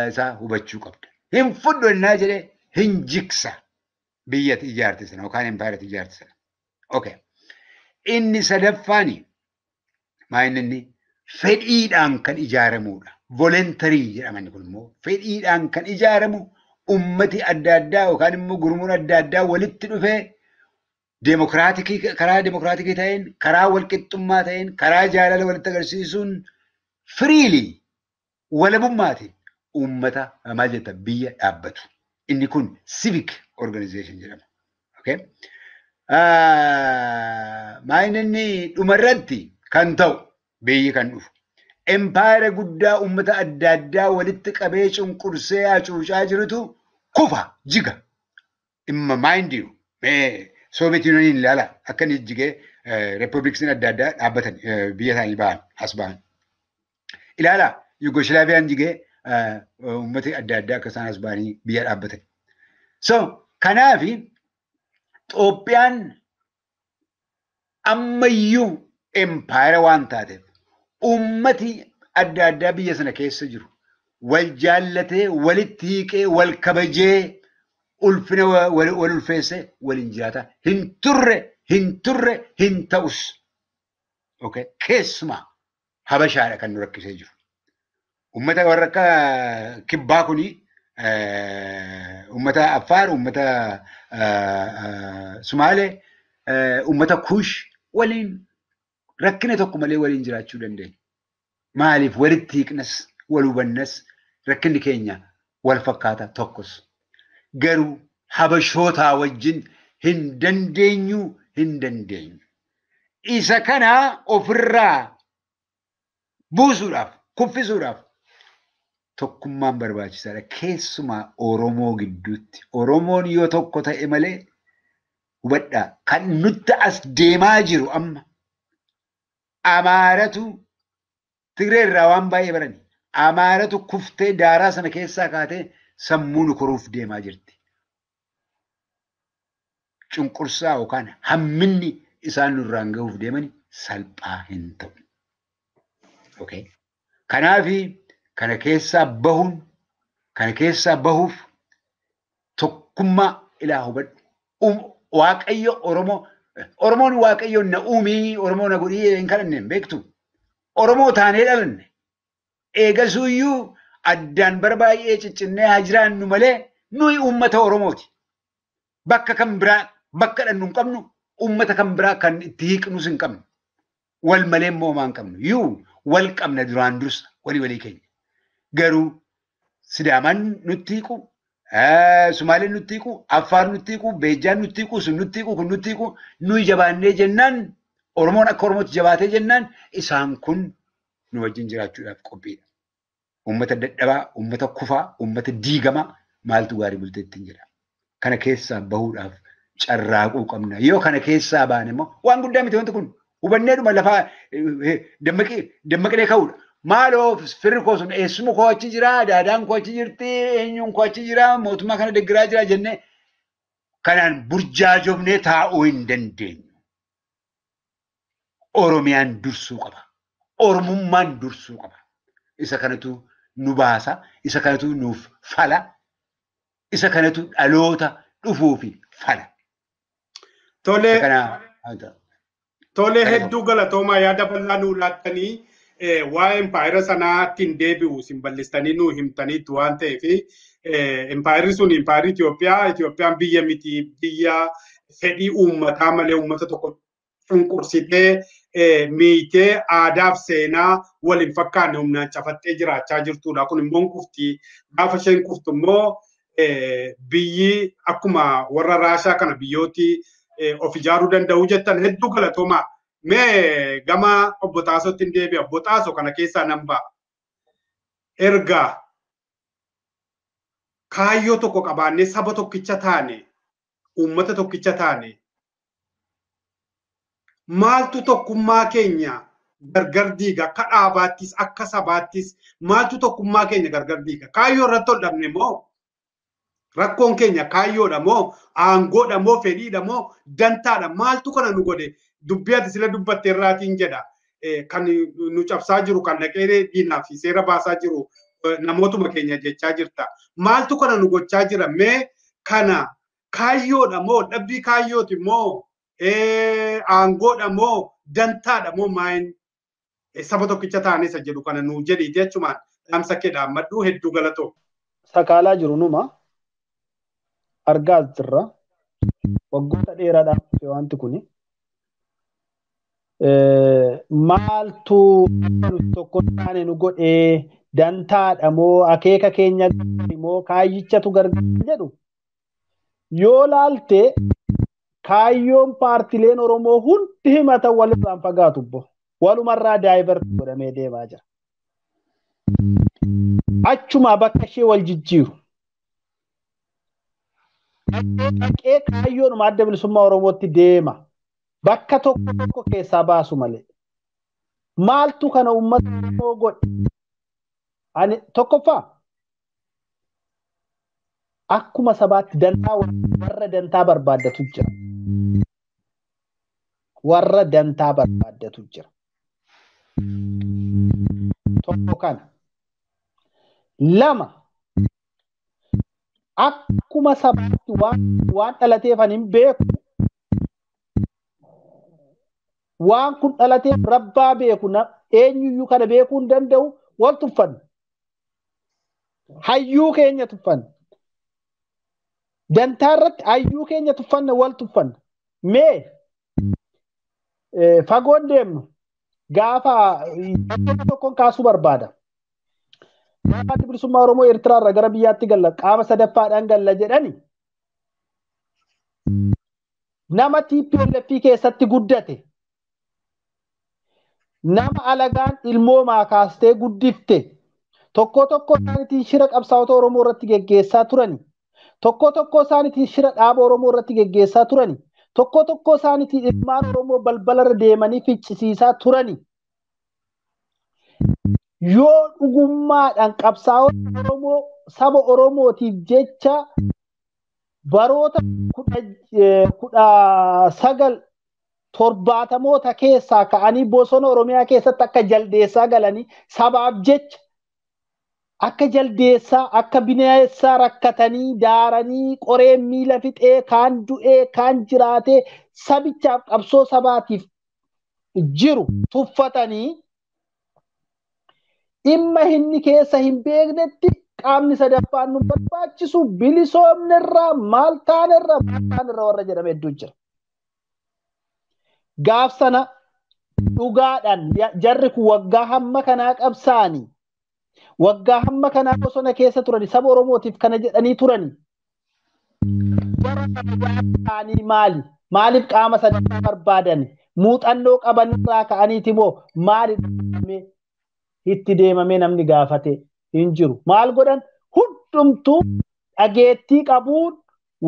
isaa hubachuu qabda. Hin fudhu ennaa jedhee hin jigsa biyya ijaarte sana yookaan empaayera ijaarte sana. Okay. Inni sadaffaani maal inni fedhiidhaan kan ijaaramudha. Voluntary jedhaman kun immoo fedhiidhaan kan ijaaramu ummati adda addaa yookaan immoo gurmuun adda addaa walitti dhufee deemokiraatikii karaa deemokiraatikii ta'een karaa walqixxummaa ta'een karaa jaalala walitti agarsiisuun freely walabummaatiin uummata maal jetta biyya dhaabbatu. Inni kun civic organization jedhama. Okay? Maal inni dhumarratti kan ta'u biyyi kan dhufu. Empaayera guddaa uummata adda addaa walitti qabee cunqursee hacuucaa jirutu kufa jiga. Imma mind you mee Soviet Union ilaala akka inni jigee reepubliksiin adda addaa dhaabbatan biyya isaanii ba'an as ba'an. Ilaala Yugoslaaviyaan jigee uummati adda addaa akka isaan as ba'anii biyya dhaabbatan. So kanaafi Itoophiyaan ammayyuu empaayera waan taateef uummati adda addaa biyya sana keessa jiru wal jaallatee walitti hiiqee wal kabajee ulfina wal ulfeessee waliin jiraata. Hin turre hin turre hin ta'us. Okay. Keessumaa Habashaadha kan nu rakkisee jiru. Uummata warra akka kibbaa kuni uummata Affaar, uummata Sumaalee, uummata Kuush waliin rakkina tokko malee waliin jiraachuu dandeenya. Maaliif walitti hiiqnas, wal hubannas, rakkinni keenya wal fakkaata tokkos. Garuu Habashootaa wajjin hin dandeenyu hin dandeenyu. Isa kana ofirraa buusuudhaaf, kuffisuudhaaf tokkummaan barbaachisaadha. Keessumaa Oromoo gidduutti. Oromoon yoo tokko ta'e malee hubadhaa kan nutti as deemaa jiru amma Amaaratu Tigree irraa waan baay'ee barani. Amaaratu kuftee daaraa sana keessaa kaatee sammuu nu koruuf deemaa jirti. Cunqursaa yookaan hamminni isaan nurraan gahuuf deemani salphaa hin ta'u. Okay. Kanaafi kana keessaa bahuun kana keessaa bahuuf Tokkummaa ilaa hubadhu. Waaqayyo Oromoo Oromoon Waaqayyoon na uumii Oromoo na godhii hin kadhanne hin beektu. Oromoo taanee dhalanne. Eegasuuyyuu addaan bara baay'ee ciccinnee haa jiraannu malee nuyi uummata Oromooti. Bakka kan biraa bakka dhannu hin qabnu, uummata kan biraa kan itti hiiqnus hin qabnu. Wal malee immoo homaa hin qabnu. Yuu wal qabna duraan dursa walii walii keenya. Garuu Sidaamaan nutti hiiqu, Sumaaleen nutti hiiqu, Affaar nutti hiiqu, Beejjaan nutti hiiqu, sun nutti hiiqu, kun nutti hiiqu, nuyi jabaannee jennaan, Oromoon akka Oromootti jabaatee jennaan, isaan kun nu wajjin jiraachuudhaaf qophiidha. Uummata dadhabaa, uummata kufaa, uummata diigamaa maaltu gaarii bultee ittiin jedha. Kana keessaa bahuudhaaf carraaquu qabna. Yoo kana keessaa baane immoo waan guddaa miti wanti kun. Hubanneedhuma lafaa dammaqnee ka'uudha. Maaloo firri koo sun eessuma koo achi jira, daadaan koo achi jirti, eenyuun koo achi jira, mootummaa kana deeggaraa jira jennee kanaan burjaajofnee taa'uu hin dandeenyu. Oromiyaan dursuu qaba. Oromummaan dursuu qaba. Isa kanatu nu baasa, isa kanatu nuuf fala, isa kanatu dhaloota dhufuufi fala. Tolee. Tolee hedduu galatoomaa yaada bal'aa nuu laattanii waa'ee impaayera sanaatti hin deebi'u isin bal'istanii nuu himtaniitu waan ta'eef impaayerri sun impaayerri Itoophiyaa Itoophiyaan biyya miti biyya fedhii uummataa malee uummata tokko cunqursitee miitee aadaaf seenaa wal hin fakkaanne humnaan cafattee jiraachaa jirtudha. Kun immoo kufti gaafa isheen kuftu immoo biyyi akkuma warra Raashaa kana biyyooti of ijaaruu danda'u jettan hedduu galatoomaa. Mee gama obbo Xaasootti hin deebi'a. Obbo Xaasoo kana keessaa nan ba'a. Erga kaayyoo tokko qabaannee saba tokkicha taane, uummata tokkicha taane, maaltu tokkummaa keenya gargar diiga? Akka dhaabaattis akka sabaattis maaltu tokkummaa keenya gargar diiga? Kaayyoo irratti ol dhabne moo? Rakkoon keenya kaayyoodha moo? Aangoodha moo? Fedhiidha moo? Dantaadha? Maaltu kana nu godhe? Dubbii ati sila dubbatte irraatiin jedha. Kan nu cabsaa jiru, kan dhaqee diinaa fi seera baasaa jiru namootuma keenya jechaa jirta. Maaltu kana nu gochaa jira? Mee kana kaayyoodha moo? Dhabbii kaayyooti moo? Aangoodha moo? Dantaadha moo? Maayin saba tokkicha taane isa jedhu kana nu jedhiiti jechumaan dhaamsa kee dhaammadhu hedduu galatoo. Sakaalaa jiru numa argaas jirra. Waggoota dheeraadhaaf dhufe wanti kuni. Maaltu tokko taane nu godhee dantaadha moo akeeka keenya moo kaayyichatu gargaara jedhu yoo laalte kaayyoon paartileen Oromoo hundi himatan walirraan fagaatu bo walumarraa daayivert godhamee deemaa jira. Achumaa bakka ishee wal jijjiiru. Dhaqee kaayyoonuma adda bilisummaa Oromootti deema. Bakka tokko tokko keessaa baasu malee. Maaltu kana uummata Oromoo godhe? Ani tokkoffaa akkuma sabaatti dantaa warra dantaa barbaaddatu jira. Warra dantaa barbaaddatu jira. Tokko kana. Lama akkuma sabaatti waan dhalateef ani hin beeku. Waan kun dhalateef rabbaa beeku eenyuyyuu kana beekuu hin danda'u wal tuffanna. Hayyuu keenya tuffanna. Dantaa irratti hayyuu keenya tuffanna wal tuffanna. Mee fagoon deemnu gaafa tokkoon kaasuu barbaada. Gaafa adda bilisummaa Oromoo Eertiraa irraa gara biyyaatti galla qaama sadaffaadhaan galla jedhani nama TPLF keessatti guddate nama alagaan ilmoomaa kaastee guddifte tokko tokko isaaniitiin shira qabsaa'ota Oromoo irratti geggeessaa turani. Tokko tokko isaaniitiin shira dhaaba Oromoo irratti geggeessaa turani. Tokko tokko isaaniitiin ilmaan Oromoo balbalarra deemanii ficcisiisaa turani. Yoo dhugummaadhaan qabsaa'ota Oromoo saba Oromootiif jecha baroota 1970 keessaa ka'anii bosona Oromiyaa keessatti akka jaldeessaa galanii sabaaf jecha Akka jaldeessaa akka bineensaa rakkatanii daaranii qoree miila fixee kaan du'ee kaan jiraatee sabichaaf qabsoo sabaatiif jiru tuffatanii dhimma inni keessa hin beeknetti qaamni sadaffaan nu barbaachisu bilisoomnerraa maal taanerraa maal taanerraa warra jedhame hedduu jira. Gaaf sana dhugaadhaan jarri kun waggaa hamma kanaa qabsaanii waggaa hamma kanaa bosona keessa turani saba Oromootiif kana jedhanii turani. Bara kana maali? Maaliif qaama sadaffaa barbaadan? Muuxannoo qaban irraa ka'aniiti moo maali itti deemamee namni gaafate hin jiru. Maal godhan? Hundumtuu dhageettii qabuun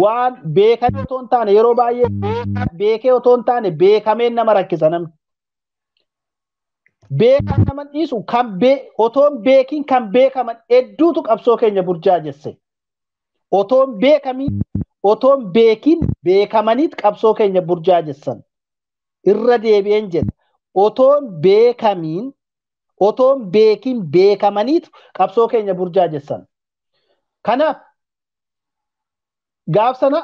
waan beekanii otoo hin taane yeroo baay'ee beekee otoo hin taane beekameen nama rakkisa namni. Beekan nama dhiisu kan otoo hin beekin kan beekaman hedduutu qabsoo keenya burjaajesse. Otoo hin beekamiin otoo hin beekin beekamaniit qabsoo keenya burjaajessan. Irra deebi'een jedha. Otoo hin beekamiin otoo hin beekin beekamaniit qabsoo keenya burjaajessan. Kanaaf gaaf sana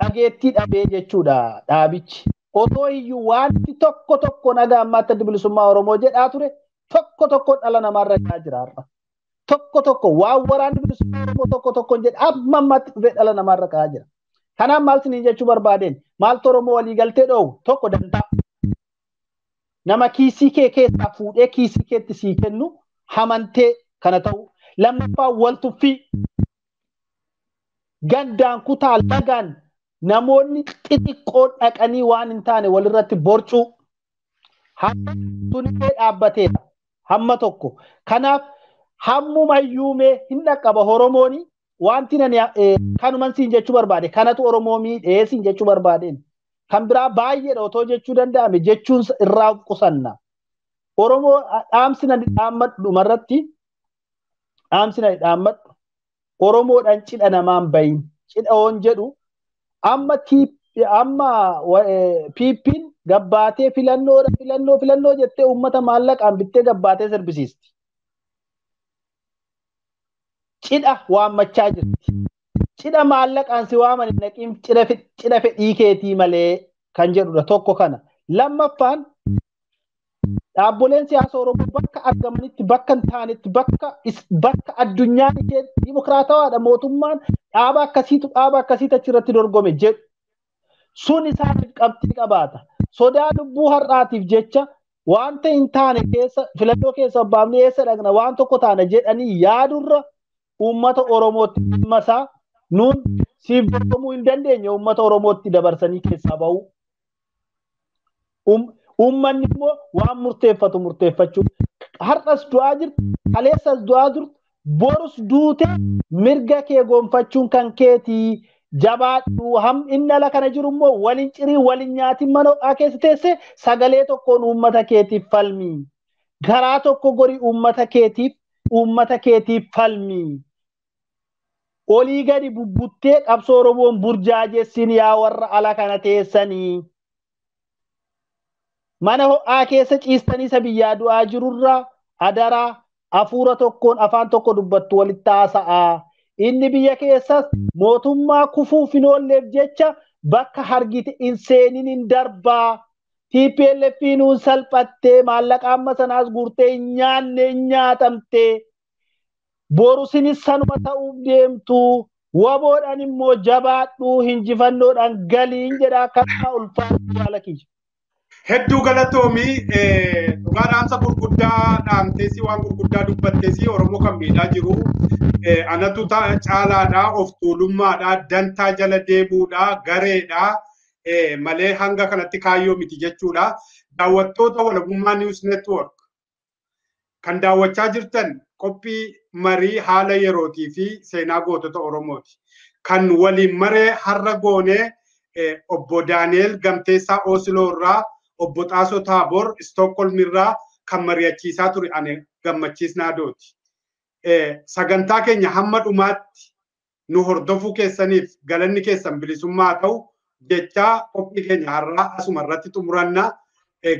dhageettii dhabee jechuudha dhaabichi. Otoo iyyuu wanti tokko tokko nagaa ammaatti Adda Bilisummaa Oromoo jedhaa ture tokko tokko dhala namaarra gahaa jira har'a. Tokko tokko waan waraanni bilisummaa Oromoo tokko tokkoon jedhe amma ammaatti dhufee dhala namaarra gahaa jira. Kanaaf maal isiniin jechuu barbaadeen maaltu Oromoo walii galtee dhoowwu tokko danda'a. Nama kiisii kee keessaa fuudhee kiisii keetti sii kennu hamantee kana ta'u. Lammaffaa wal tuffii gandaan kutaa lagaan namoonni xixiqqoo dhaqanii waan hin taane walirratti borcuu hamma sunillee dhaabbateera hamma tokko. Kanaaf hammumayyuu mee hin dhaqqaba Oromooni wanti nani kanuman siin jechuu barbaade kanatu Oromoo miidhee siin jechuu barbaadeen kan biraa baay'eedha otoo jechuu danda'ame jechuun irraa qusanna. Oromoo dhaamsi nani dhaammadhu dhumarratti dhaamsi nani dhaammadhu Oromoodhaan cidha namaan bahin cidha oon jedhu amma PP'n gabbaatee filannoodha filannoo filannoo jettee uummata maallaqaan bittee gabbaatee sirbisiisti. Cidha waammachaa jirti. Cidha maallaqaan si waaman hin naqiin cidha fedhii keetii malee kan jedhudha tokko kana. Lammaffaan dhaabboleen siyaasa Oromoo bakka argamanitti bakka hin taanetti bakka addunyaan ishee dimokiraatawaadha mootummaan dhaaba akkasiitu dhaaba akkasiitu achirratti dorgome jedhu sun isaaniif qabxii qabaata. Sodaa lubbuu har'aatiif jecha wanta hin taane keessa filannoo keessa baafnee eessa dhaqna waan tokko taana jedhanii yaadurra uummata Oromootti dhimma isaa nuun siif dorgomuu hin dandeenye uummata Oromootti dabarsanii keessaa ba'u. Uummanni immoo waan murteeffatu murteeffachuu. Har'as du'aa jirtu, kaleessas du'aa jirtu, borus duute mirga kee gonfachuun kan keetii jabaadhu. Inni ala kana jiru immoo walin cirii walin nyaatiin mana ho'aa keessa teesse sagalee tokkoon uummata keetiif falmi. Garaa tokko gorii uummata keetiif falmi. Olii gadi bubbuttee qabsoo Oromoon burjaajessin yaa warra ala kana teessanii. Mana ho'aa keessa ciistanii isa biyyaa du'aa jirurraa adaraa hafuura tokkoon afaan tokko dubbattu walitti haasa'aa. Inni biyya keessas mootummaa kufuuf hin oolleef jecha bakka hargite hin seenin hin darbaa. TPLF nuun salphattee maallaqa amma sanaas guurtee hin nyaanne hin nyaatamtee. Boru sinis sanuma ta'uuf deemtu. Waboodhaan immoo jabaadhuu hinjifannoodhaan galiin jedhaa akka ulfaatu haala kiyya. Hedduu galatoomii dhugaa dhaamsa gurguddaa dhaamteesi waan gurguddaa dubbatteesi Oromoo kan miidhaa jiru anatu caalaadhaa of tuulummaadhaa dantaa jala deemuudhaa gareedhaa malee hanga kanatti kaayyoo miti jechuudha. Daawwattoota Walabummaa News Network kan daawwachaa jirtan qophii marii haala yerootii fi seenaa gootota Oromooti. Kan waliin maree har'a goonee obbo Daani'el Gamteessaa Osiloo irraa obbo Xaasoo Taaboor Stookholm irraa kan mari'achiisaa ture ani Gammachiis Naadooti. Sagantaa keenya hamma dhumaatti nu hordofuu keessaniif galanni keessan bilisummaa ta'u jechaa qophii keenya har'aa asuma irratti xumuranna.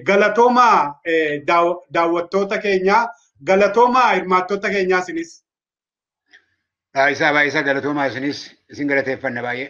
Galatoomaa daawwattoota keenyaa, galatoomaa hirmaattota keenyaa isinis. Baay'isaa baay'isaa galatoomaa isinis isin galateeffanna baay'ee.